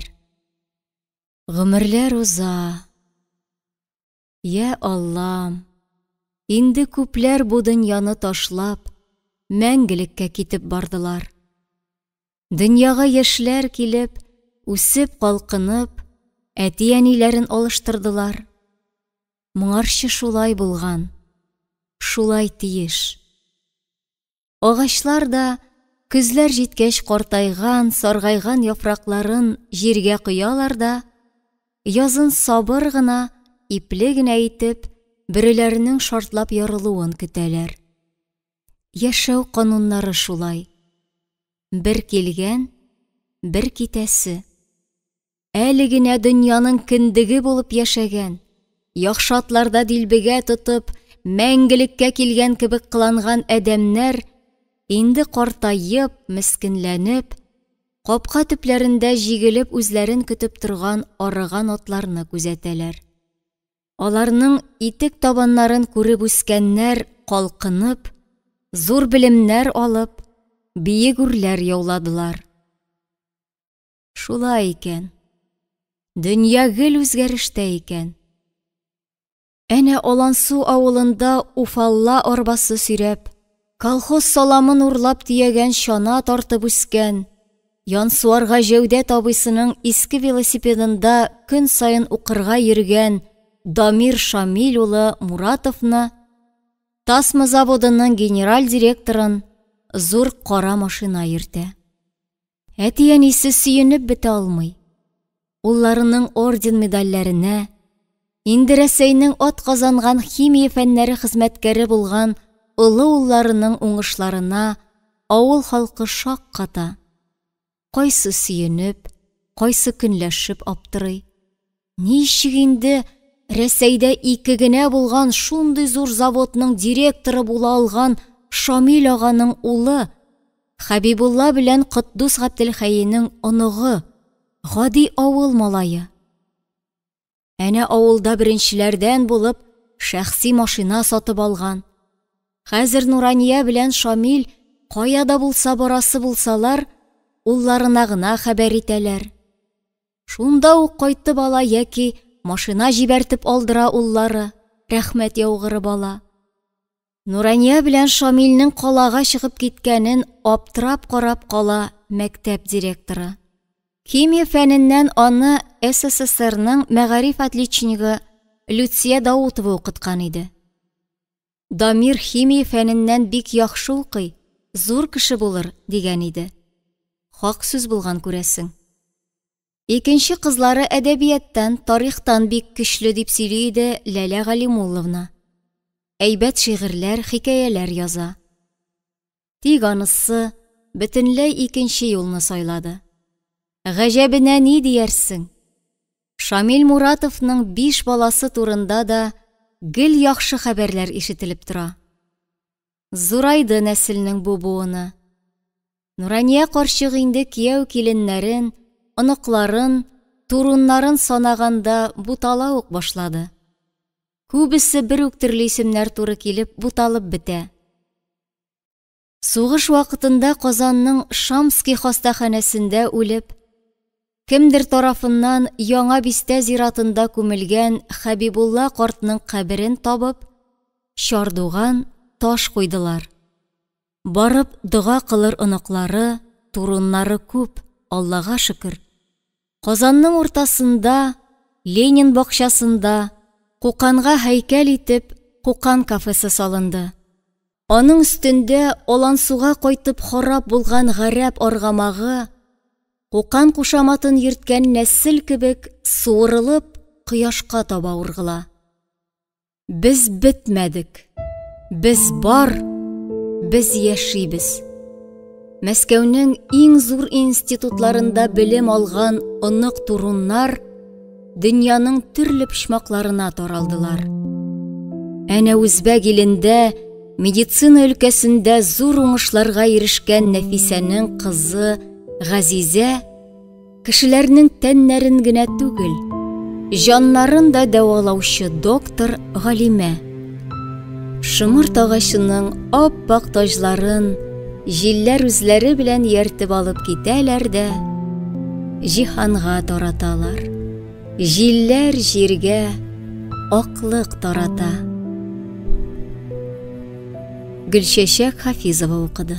Гомерләр уза. Йә Аллам, инде күпләр бу дөньяны ташлап, мәңгелеккә китеп бардылар. Дөньяга яшьләр килеп, үсеп калкынып, әти-әниләрен алыштырдылар. Моңарчы шулай булган, шулай тиеш. Агачлар да көзләр җиткәч картайган, саргайган яфракларын җиргә коялар да, язын сабыр гына, ипле генә итеп, бөреләренең шартлап ярылуын көтәләр. Яшәү кануннары шулай. Бер килгән, бер китәсе. Әле генә дөньяның кендеге булып яшәгән, яхшы атларда дилбегә тотып, мәңгелеккә килгән кебек кыланган адәмнәр инде картаеп, мескенләнеп, капка төпләрендә җигелеп үзләрен көтеп торган арыган атларны күзәтәләр. Аларның итек табаннарын күреп үскәннәр калкынып, зур белемнәр алып, биек үрләр яуладылар. Шулай икән. Дөнья гел үзгәрештә икән. Әнә Алансу авылында уфалла арбасы сөйрәп, колхоз саламын урлап төягән чана тартып үскән, Янсуарга Җәүдәт абыйсының иске велосипедында көн саен укырга йөргән Дамир Шамил улы Муратовны, Тасма заводының генераль директорын зур кара машина йөртә. Әти-әнисе сөенеп бетә алмый. Улларының орден-медальләренә, инде Рәсәйнең атказанган химия фәннәре хезмәткәре булган олы улларының уңышларына авыл халкы шакката. Кайсы сөенеп, кайсы көнләшеп аптырый. Ничек инде Рәсәйдә ике генә булган шундый зур заводның директоры була алган Шамил аганың улы, Хәбибулла белән Котдус Габделхәйнең оныгы, гади авыл малае. Әнә авылда беренчеләрдән булып шәхси машина сатып алган. Хәзер Нурания белән Шамил кая да булса барасы булсалар, улларына гына хәбәр итәләр. Шунда ук кайтып ала яки машина җибәртеп алдыра уллары, рәхмәт яугыры бала. Нурания белән Шамилнең калага чыгып киткәнен аптырап карап кала мәктәп директоры. Химия фәненнән аны СССРның мәгариф отличнигы Люция Даутова укыткан иде. Дамир химия фәненнән бик яхшы укый, зур кеше булыр, дигән иде. Хак сүз булган күрәсең. Икенче кызлары әдәбияттан, тарихтан бик көчле дип сөйли иде Ләлә Галимулловна. Әйбәт шигырьләр, хикәяләр яза. Тик анысы бөтенләй икенче юлны сайлады. Гаҗәбенә ни диярсең? Шамил Муратовның биш баласы турында да гел яхшы хәбәрләр ишетелеп тора. Зурайды нәселнең бу буыны. Нурания карчык инде кияү-киленнәрен, оныкларын, туруннарын санаганда бутала ук башлады. Күбесе бер үк төрле исемнәр туры килеп буталып бетә. Сугыш вакытында Казанның Шамский хастаханәсендә үлеп, кемдер тарафыннан Яңа бистә зиратында күмелгән Хәбибулла картның каберен табып, чардуган таш куйдылар. Барып дога кылыр оныклары, туруннары күп, Аллага шөкер. Казанның уртасында, Ленин бакчасында, Куканга һәйкәл итеп, Кукан кафесы салынды. Аның өстендә Алансуга кайтып харап булган гарәп аргамагы, Кукан кушаматын йөрткән нәсел кебек суырылып, кояшка таба ургыла. Без бетмәдек. Без бар, без яшибез. Мәскәүнең иң зур институтларында белем алган онык туруннар дөньяның төрле почмакларына таралдылар. Әнә үзбәк илендә медицина өлкәсендә зур уңышларга ирешкән Нәфисәнең кызы Газизә Кешеләрнең тәннәрен генә түгел, җаннарын да дәвалаучы доктор Галимә. Шомырт агачының ап-ак таҗларын җилләр үзләре белән ияртеп алып китәләр дә җиһанга тараталар. Җилләр җиргә аклык тарата. Гөлчәчәк Хафизова укыды.